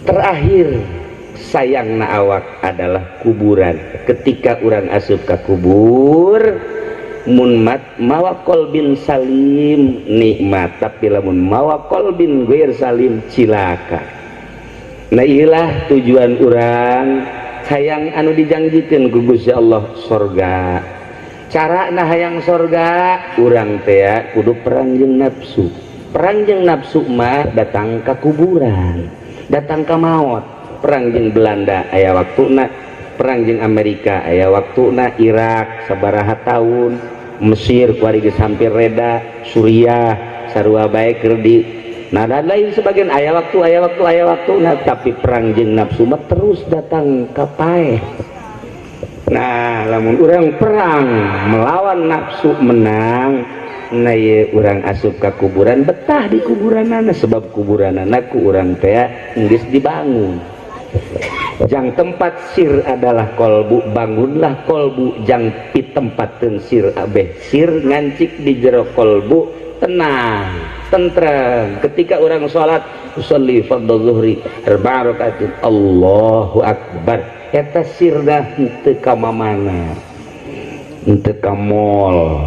Terakhir sayangna awak adalah kuburan. Ketika urang asup ka kubur mun mat mawa qalbin salim nikmat, tapi lamun mawa qalbin ghair salim cilaka. Nah ieulah tujuan urang hayang anu dijangjikeun ku Gusti Allah sorga. Carana hayang sorga urang teh kudu perang jeung nafsu. Perang jeung nafsu mah datang ka kuburan, datang ka maot. Perang jeung Belanda aya waktuna, perang jeung Amerika aya waktuna, Irak sabaraha tahun, Mesir kuari geus hampir reda, Suriah sarua bae keur di nah dan lain sebagian aya waktu aya waktu aya waktu. Nah tapi perang jeung nafsu mah terus datang ka paeh. Nah lamun urang perang melawan nafsu menang, nah ieu urang asup ka kuburan betah di kuburanana, sebab kuburanana ku urang teh geus dibangun. Jang tempat sir adalah kolbu, bangunlah kolbu jang pi tempateun sir abeh sir ngancik di jero kolbu. Tenang, tentrem. Ketika orang sholat, usolli fardhu zuhri arba'a rakaatin, Allahu akbar, eta sirna henteu ka mamana, henteu ka mall,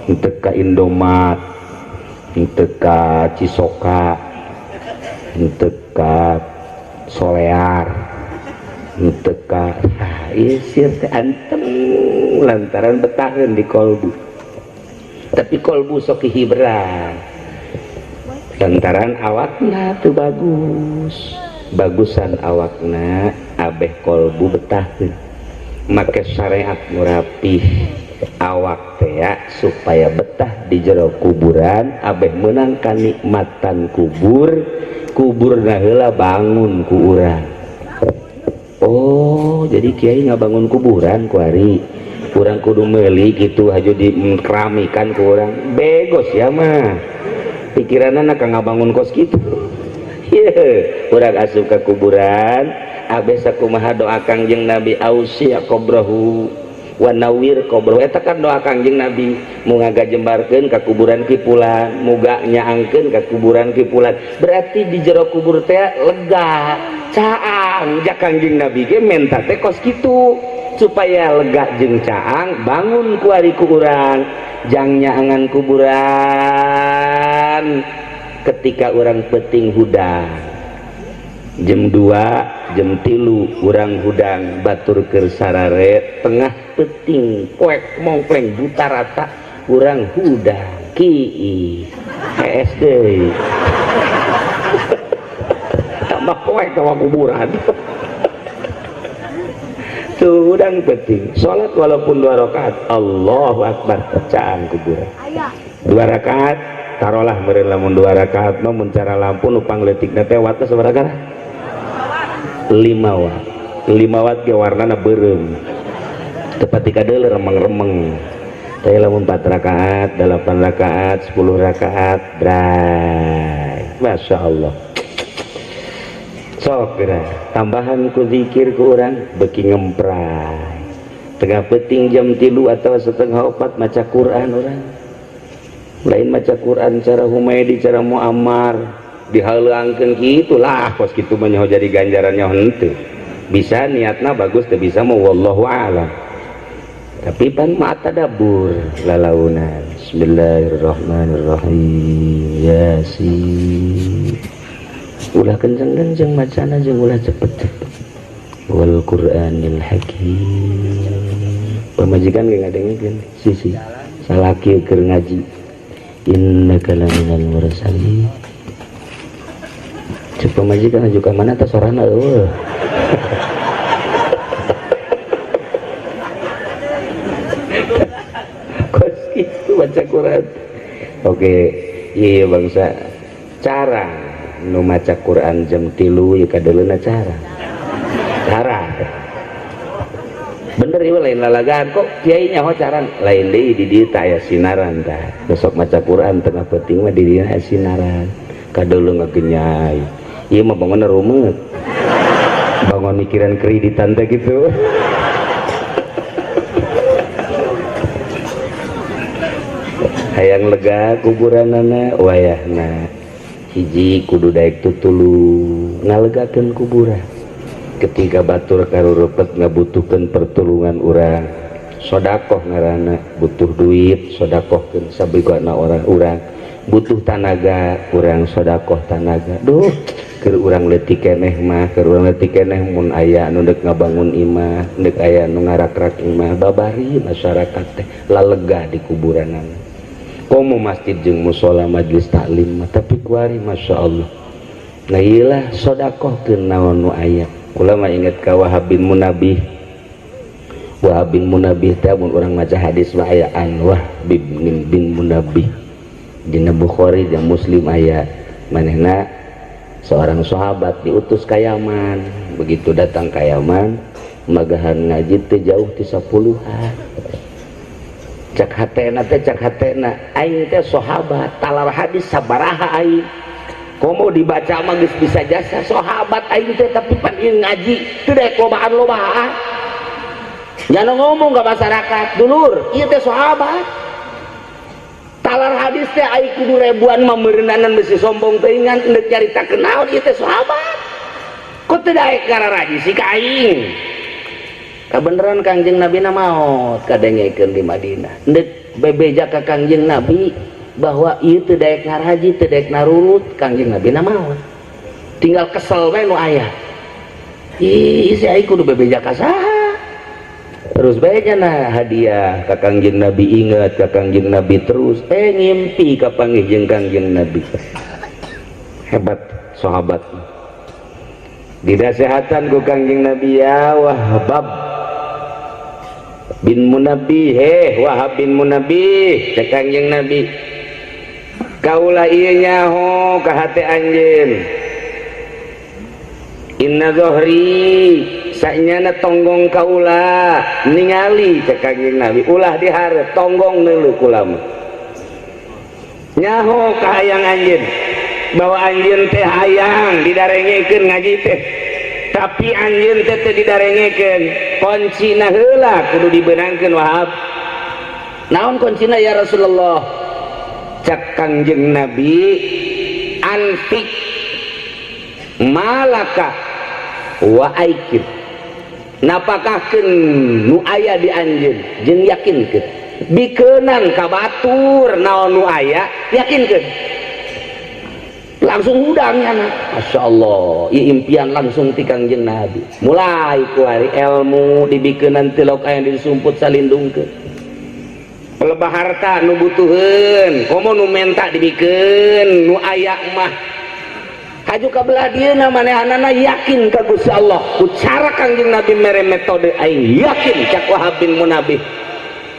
henteu ka Indomaret, henteu ka Cisoka, henteu ka Solear, henteu ka ieu sir teh anteng lantaran betaheun di kolbu. Tapi kolbu sok hibran lantaran awakna teu bagus. Bagusan awakna abeh kolbu betaheun, make syariat nu rapih awak teh supaya betah di jero kuburan, abeh meunang kanikmatan kubur. Kuburna heula bangun ku urang. Oh, jadi kiai ngabangun kuburan kuari, urang kudu meuli gitu aja dikeramikan ku urang. Bego sia mah, pikiranna ka ngabangun kos kitu. Ye, urang asup ka kuburan abeh sakumaha doa Kangjeng Nabi, ausi qabrahu wa nawwir qabrahu. Eta kan doa Kangjeng Nabi, muga ngajembarkeun ka kuburan ki fulan, muga nyaangkeun ka kuburan ki fulan. Berarti di jero kubur teh lega, caang. Ja Kangjeng Nabi ge menta teh kos kitu supaya lega jeung caang. Bangun kuari ku urang jang nyaangan kuburan. Ketika urang penting hudang jam 2, jam 3 urang hudang, batur keur sarare tengah peting poek mongkleng buta rata, urang hudang ki hees deui, tambah poek tambah kuburan tuh. Hudang penting salat walaupun 2 rakaat, Allahu akbar, caang kuburan. 2 rakaat tarolah meureun, lamun 2 rakaat mah mun cara lampu nu pangleutikna teh wattna sabaraha? 5 watt. 5 watt ge warnana beureum, tepat di kadeuleu remeng-remeng. Tapi lamun 4 rakaat, 8 rakaat, 10 rakaat, bray, Masya Allah. Sok geura tambahan ku zikir ku urang beuki ngempray. Tengah peting jam 3 atau 3:30 maca Quran. Urang lain maca Quran cara Humaidi, cara Muammar dihaleuangkeun kitu lah, kos kitu mah nyaho jadi ganjarannya henteu. Bisa niatna bagus, teu bisa mah wallahu a'lam. Tapi pan ma tadabbur lalaunan, bismillahirrahmanirrahim, yasin, ulah kenceng-kenceng macana jeung ulah cepet-cepet, wal qur'anil hakim. Pamajikan ge ngadengekeun, sisi salaki keur ngaji, innaka laminal mursalin. Cek pamajikan aju ka mana teh sorana eueuh. Kos kitu baca Quran. Oke, iya bangsa cara nu maca Quran jam 3 ieu kadeuleuna cara. Cara. Bener ieu lain lalagaan kok kiai nyaho cara lain deui, di dieu teh aya sinaran tah. Besok maca Quran tengah peuting mah di dieu aya sinaran. Kadeuleu ngagenyai. Ieu mah bangunna rumet. Bangun mikiran kreditan teh gitu. Hayang lega kuburanana wayahna hiji kudu daek tutulung ngalegakeun kuburan. Ketika batur karurepet ngabutuhkeun pertulungan urang, sodakoh ngaranna. Butuh duit, sodakohkeun sabigana orang. Urang butuh tanaga, urang sodakoh tanaga. Duh, keur urang leutik keneh mah, keur urang leutik keneh, mun aya anu deuk ngabangun imah, deuk aya nu ngarak-rak imah, babari masyarakat teh lalega di kuburanana. Komo masjid jeung mushola majelis taklim mah, tapi kuari Masya Allah. Nah iyalah sodakohkeun naon nu aya. Kula mah inget ka Wahab bin Munabih. Wahab bin Munabih teh mun urang maca hadis mah aya an Wahab bin Munabih dina Bukhari jeung Muslim aya. Manehna seorang sahabat diutus ka Yaman. Begitu datang ka Yaman, magahan ngaji teh jauh ti sapuluhan. Cak hatena teh, cak hatena aing teh sahabat, talar hadis sabaraha aing, komo dibaca mah geus bisa jasa sahabat aing teh, tapi pan ieu ngaji teu daek lobaan-lobaan. Jangan ngomong ke masyarakat, dulur ieu teh sahabat talar Hadis teh ai kudu ribuan mah meureunanan besi sombong teh ngan endek nyaritakeun naon ieu teh sahabat. Kok teu daek ngararaji si ka aing? Kabeneran Kangjeng Nabi na maot kadengekeun di Madinah. Endek bebeja ka Kangjeng Nabi bahwa ieu teu daek ngaraji, teu daek narurut, Kangjeng Nabi na maot. Tinggal kesel we nu aya. Ih, si aing kudu bebeja ka saha? Terus bae nya hadiah ka Kangjeng Nabi, ingat ka Kangjeng Nabi terus ngimpi kapanggih jeung Kangjeng Nabi. Hebat sahabat. Dinasehatan ku Kangjeng Nabi, ya Wahab bin Munabbih, heh Wahab bin Munabbih, cek Kangjeng Nabi, kaula ieu nyaho ka hate anjeun. Inna zohri sanyana tonggong kaula ningali, cek Kangjeng Nabi, ulah dihareup tonggong neuleuh kula mah nyaho ka hayang anjeun bahwa anjeun teh hayang didarengekeun ngaji teh, tapi anjeun teh teu didarengekeun. Kuncina heula kudu dibeunangkeun, Wahab. Naon kuncina, ya Rasulullah? Cek Kangjeng Nabi, anfik malaka wa aiqin, napakahkeun nu aya di anjeun jeung yakinkeun, bikeunan ka batur naon nu aya, yakinkeun. Langsung hudang anak. Masya Allah, ieu impian langsung ti Kangjeng Nabi. Mulai kuari ilmu dibikeunan tilok aya disumput salindungkeun, pelebah harta nu butuheun, komo nu menta dibikeun nu aya mah. Haju ka belah dieuna manehanana yakin ka Gusti Allah ku cara Kangjeng Nabi mere metode. Aing yakin, cak Wahab bin Munabbih.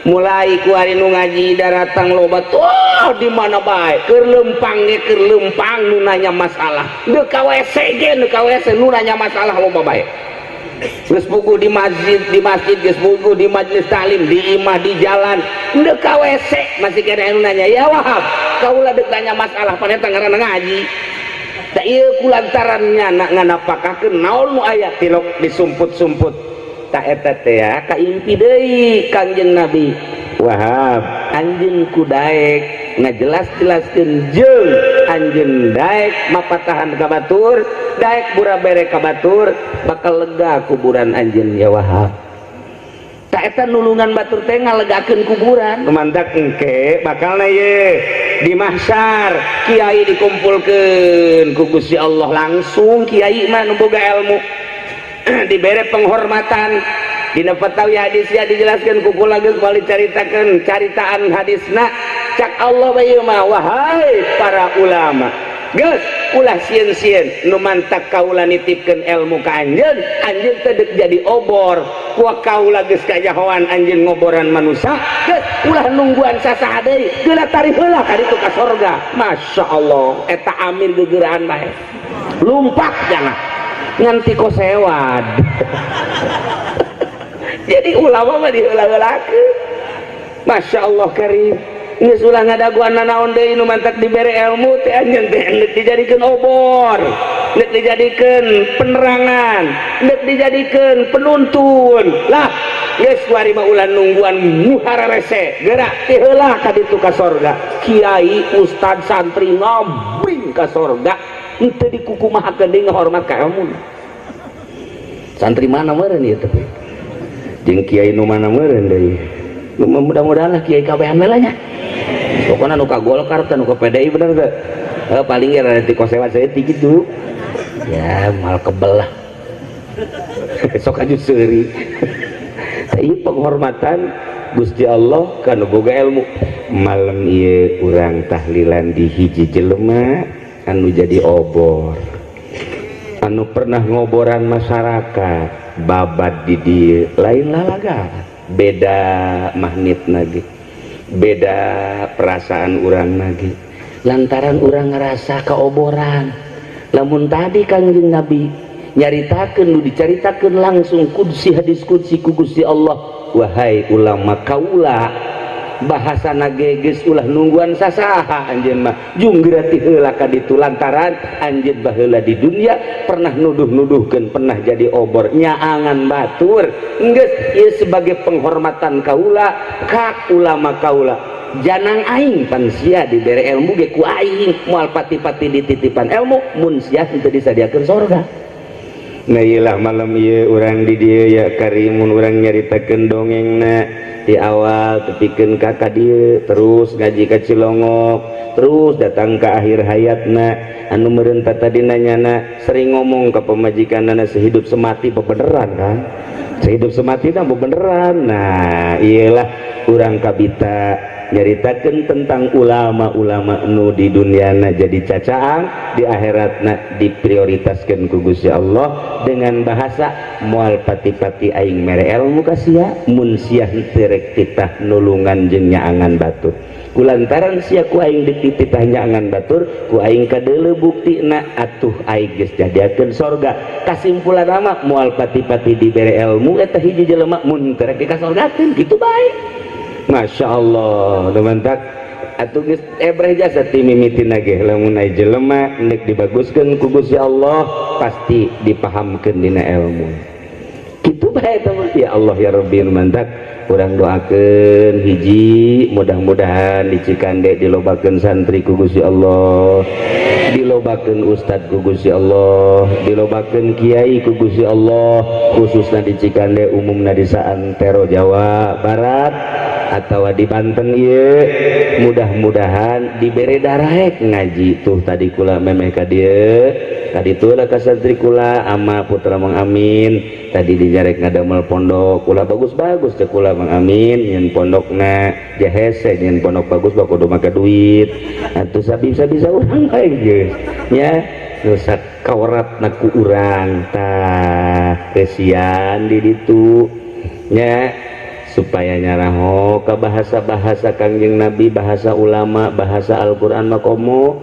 Mulai ku hari nu ngaji daratang loba tuh di mana bae, keur lempang ge keur lempang nu nanya masalah. Deuk ka WC ge, nu ka WC nu nanya masalah loba bae. Geus puguh di masjid, di masjid geus puguh di majelis taklim, di imah, di jalan, deuk ka WC masih kena nu nanya, ya Wahab, kaula deuk nanya masalah, paneta ngaranna ngaji. Da ieu kulantaran nyana nganapakakeun naon nu aya tilok disumput-sumput. Tak eta teh ya kaimpi deui Kangjeng Nabi, Wahab, anjeun ku daek ngajelas-jelaskeun jeung anjeun daek mapatahan ka batur, daek bura bere ka batur, bakal lega kuburan anjeun, ya Wahab. Tak eta nulungan batur teh ngalegakeun kuburan. Mantak engke bakalna ye di mahsyar kiai dikumpulkeun ku Gusti Allah langsung, kiai mah nu boga ilmu dibere penghormatan. Dina fatawi hadis ya dijelaskan ku kula geus bali caritakeun caritaan hadisna. Cak Allah bae mah, wahai para ulama, geus ulah sieun-sieun, nu mantak kaula nitipkeun ilmu ka anjeun, anjeun teh deuk jadi obor. Ku kaula geus kajahoan anjeun ngoboran manusia. Geus ulah nungguan sasaha deui, geura tarih heula ka ditu ka sorga. Masya Allah, eta amir gegeraan bae lumpak jangan nganti kosewad. Jadi ulama mah diheula-heulakeun. Masya Allah karim. Geus ulah ngadaguan nanaon deui, nu mantak dibere ilmu teh anjeun teh deuk dijadikeun obor, deuk dijadikeun penerangan, deuk dijadikeun penuntun lah. Geus kuari mah ulah nungguan muhara rese, gerak ti heula ka ditu ka sorga. Kiai, ustad, santri ngabring ka sorga henteu dikukumahakeun deui, ngahormat ka ilmu. Santri mana meureun ieu teh jeung kiai nu mana meureun deui? Mudah-mudahan lah kiai kabehan we lah nya. Pokoknya nu ka Golkar teh, nu ka PDI, bener teh? Paling ya nanti kosewa saeutik gitu ya, mal kebel lah, sok aju seuri. Ieu penghormatan Gusti Allah kana boga ilmu. Malam ieu urang tahlilan di hiji jelema anu jadi obor, anu pernah ngoboran masyarakat. Babad di dieu lain lalaga, beda magnit lagi, beda perasaan urang lagi, lantaran urang ngerasa keoboran. Lamun tadi Kangjeng Nabi nyaritakeun nu dicaritakeun langsung kudsi, hadis kudsi ku Gusti Allah, wahai ulama kaula, bahasa geus ulah nungguan sasaha, anjeun mah jung geura ti heula ka ditu, lantaran anjeun baheula di dunia pernah nuduh-nuduhkeun, pernah jadi obor nyaangan batur. Geus ieu sebagai penghormatan kaula ka ulama kaula. Janang aing pan sia dibere ilmu ge ku aing, moal pati-pati dititipan ilmu mun sia henteu disadiakeun sorga. Nah, iyalah malam ieu urang di dieu ya karimun, urang nyaritakeun dongengna di awal tepikeun ka ka dieu, terus ngaji ka Cilongok, terus datang ke akhir hayatna anu meureun tadi nanyana sering ngomong ke pamajikanana sehidup semati, bebeneran kan, sehidup semati nah bebeneran. Nah, iyalah urang kabita nyaritakeun tentang ulama-ulama nu di duniana jadi cacaang, di akhiratna diprioritaskan ku Gusti Allah dengan bahasa moal pati-pati aing mere ilmu ka sia mun sia henteu rek titah nulungan jeung nyaangan batur. Kulantaran sia ku aing dititah nyaangan batur, ku aing kadeuleu buktina, atuh aing geus jadiakeun sorga. Kasimpulan mah moal pati-pati dibere ilmu eta hiji jelema mun teu rek dikasorgakeun, kitu bae. Masya Allah, teman-teman, atuh geus ebreh jasa ti mimitina ge. Lamun aya jelema nek dibaguskeun ku Gusti Allah, pasti dipahamkeun dina ilmu, kitu bae eta mah. Ya Allah ya Rabbi, mantak urang doakeun hiji, mudah-mudahan di Cikande dilobakeun santri ku Gusti Allah, dilobakeun ustad ku Gusti Allah, dilobakeun kiai ku Gusti Allah, khususna di Cikande, umumna di saantero Jawa Barat atau di Banten ieu, mudah-mudahan dibere daraek ngaji. Tuh, tadi kula memeh ka dieu tadi tuh lah ka santri kula ama putra Mang Amin tadi dijarek ngadamel pondok kula bagus-bagus. Cek kula, "Mang Amin, nyeun pondokna jahese, nyeun pondok bagus mah kudu make duit." Atuh sabisa-bisa urang bae geus nya nu sakawratna ku urang tah kesian di ditu nya, supaya nyaraho ka bahasa-bahasa Kangjeng Nabi, bahasa ulama, bahasa Al-Qur'an mah komo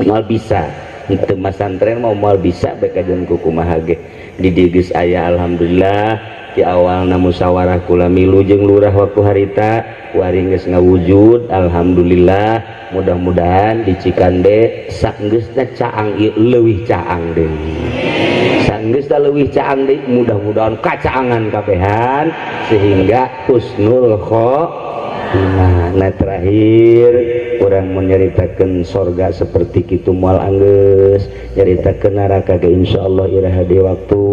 moal bisa henteu masantren mau moal bisa bekajeun ku kumaha ge. Di dieu geus aya, alhamdulillah. Di awalna musyawarah kula milu jeung lurah waktu harita, kuari geus ngawujud, alhamdulillah. Mudah-mudahan di Cikande sanggeusna caang ieu leuwih caang deui, sanggeusna leuwih caang deui, mudah-mudahan kacaangan kabehan sehingga husnul khotimah. Nah, terakhir urang menyeritakan sorga seperti kitu moal anggeus, nyaritakeun neraka ge insyaallah iraha di waktu.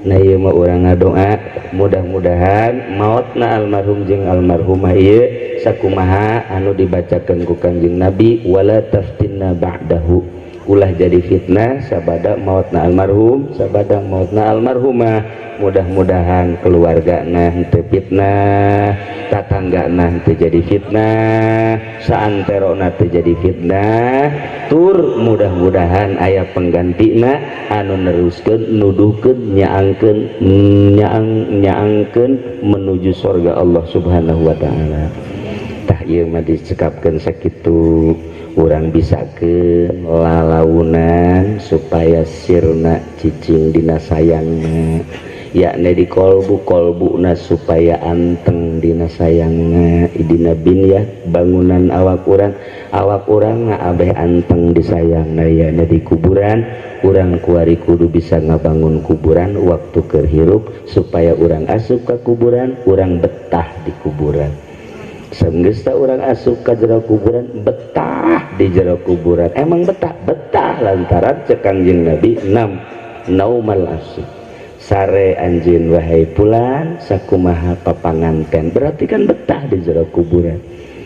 Nah, ieu mah urang ngadoa mudah-mudahan maotna almarhum jeung almarhumah ieu sakumaha anu dibacakeun ku Kangjeng Nabi, wala taftinna ba'dahu, ulah jadi fitnah sabada mautna almarhum, sabada mautna almarhumah. Mudah-mudahan keluarga henteu fitnah, tatangga henteu jadi fitnah, saanterona teu jadi fitnah, tur mudah-mudahan aya penggantina anu neruskeun, nuduhkeun, nyaangkeun, nyaang nyaangkeun menuju surga Allah Subhanahu wa taala. Tah, ieu mah dicekapkeun sakitu, urang bisakeun lalaunan supaya sirna cicing dina sayangna, yakni di kolbu kolbuna, supaya anteng dina sayangna, dina bin ya bangunan awak urang, awak urang abeh anteng disayangna, yakni di kuburan. Urang kuari kudu bisa ngabangun kuburan waktu keur hirup supaya urang asup ke kuburan, urang betah di kuburan. Sanggeusna urang asup ka jero kuburan, betah di jero kuburan. Emang betah? Betah lantaran cek Kangjeng Nabi, nam naumal asik, sare anjeun wahai pulan sakumaha papanganten, berarti kan betah di jero kuburan.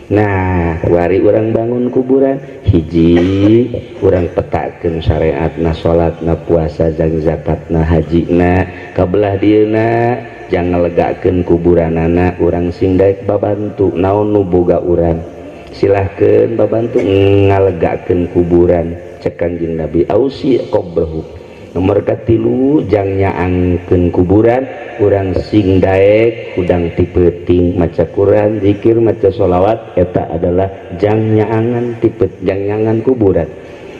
Nah, wari urang bangun kuburan, hiji urang petakeun syariatna, salatna, puasa jang zakatna, hajina kabelah dieuna, jangan legakeun kuburanana. Urang sing daek babantu naon nu boga urang, silahkeun babantu ngalegakeun kuburan. Cek Kanjeng Nabi, ausi qabrahu. Nomor katilu, jang nyaangkeun kuburan, urang sing daek hudang ti peuting maca Quran, zikir, maca sholawat, eta adalah jang nyaangan tipe jang nyaangan kuburan.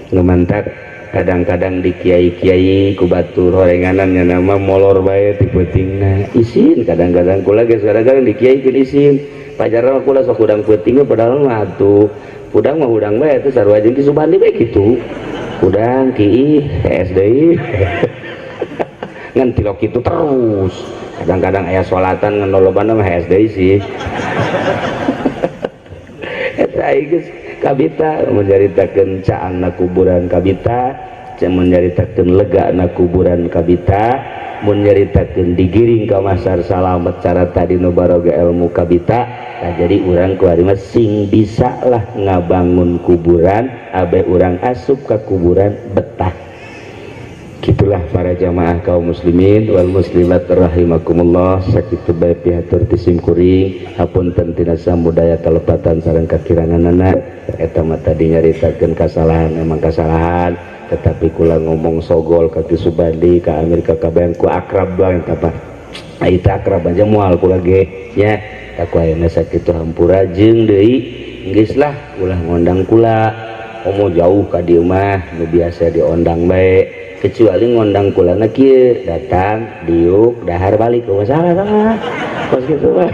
Nu mantak kadang-kadang di kiai-kiai ku batur horenganan nya nama molor bae ti peutingna, isin kadang-kadang kula geus, kadang-kadang di kiai keun isin. Pajarna kula sok hudang peuting, padahal mah atuh hudang mah hudang bae atuh, sarua jeung Ki Subandi bae kitu, hudang ki SD ngan tilok kitu terus. Kadang-kadang aya sholatan ngan lolobana mah SD sih. Eta geus kabita menceritakeun caangna kuburan, kabita mun nyaritakeun lega na kuburan, kabita mun nyaritakeun digiring ka masar salamet cara tadi nu baroga ilmu kabita. Nah, jadi urang kuari mah sing bisa lah ngabangun kuburan abe urang asup ke kuburan betah. Gitulah para jamaah kaum muslimin wal muslimat rahimakumullah. Sakitu bae pihatur ti sim kuring. Hapunten tina samudaya kalepatan sareng kakiranganana. Eta mah tadi nyaritakeun kasalahan, emang kasalahan, tetapi kula ngomong sogol ka Ki Subandi, ka Amerika kabayang ku akrab banget apa itu, akrab aja moal kula ge nya. Tak ayeuna sakitu, hampura. Jeung deui geus lah, ulah ngondang kula komo jauh ka dieu mah. Nu biasa diondang bae, kecuali ngondang kula na kieu, datang diuk dahar balik, masalah salah kos kitu mah.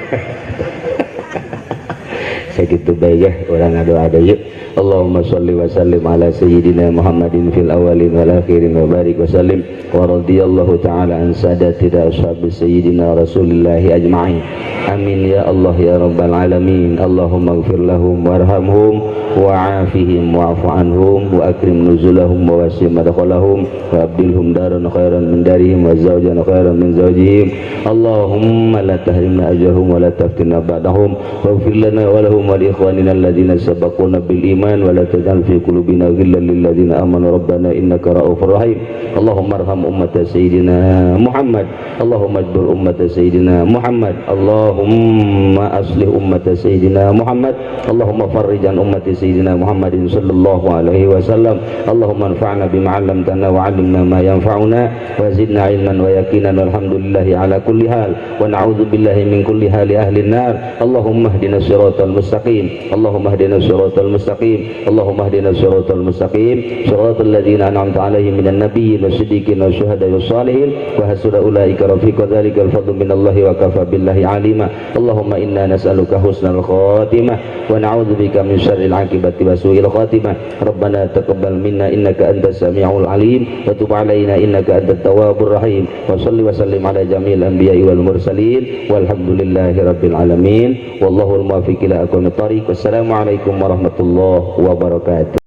Sakitu bae ya, urang ngadoa yuk. Allahumma shalli wa sallim ala sayyidina Muhammadin fil awwalin wal akhirin wa barik wa sallim wa radiyallahu ta'ala an sadatina ashabi sayyidina Rasulillahi ajma'in. Amin ya Allah ya rabbal alamin. Allahumma ighfir lahum warhamhum wa'afihim wa'fu anhum wa akrim nuzulahum wa wasi' madkhalahum wa abdilhum daran khairan min darihim wa zawjan khairan min zawjihim. Allahumma la tahrimna ajrahum wa la taftinna ba'dahum waghfir lana wa lahum wa li ikhwanina alladhina sabaquna bil iman wa la taj'al fi qulubina ghillan lil ladzina amanu rabbana innaka ra'ufur rahim. Allahumma arham ummata sayyidina Muhammad. Allahumma ajbur ummata sayyidina Muhammad. Allahumma aslih ummata sayyidina Muhammad. Allahumma farrij an ummati sayyidina Muhammadin sallallahu alaihi wasallam. Allahumma anfa'na bima 'allamtana wa 'allimna ma yanfa'una wa zidna ilman wa yaqinan. Walhamdulillahi ala kulli hal wa na'udzu billahi min kulli hali ahli nar. Allahumma ihdina siratal mustaqim. Allahumma ihdina siratal mustaqim. Allahumma ihdina siratal mustaqim, siratal ladzina an'amta 'alaihim minan nabiyyin wasiddiqin wasyuhada'i wassalihin wa hasuna ulaika rafiqa. Dzalikal fadlu minallahi wa kafa billahi alima. Allahumma inna nas'aluka husnal khatimah wa na'udzubika min syarril akibati wa su'il khatimah. Rabbana taqabbal minna innaka antas samiul alim wa tub alaina innaka antat tawwabur rahim. Wa salli wa sallim ala jami'il anbiya'i wal mursalin. Walhamdulillahi rabbil alamin. Wallahul muwaffiq ila aqwamit thariq. Wassalamu alaikum warahmatullahi wabarakatuh.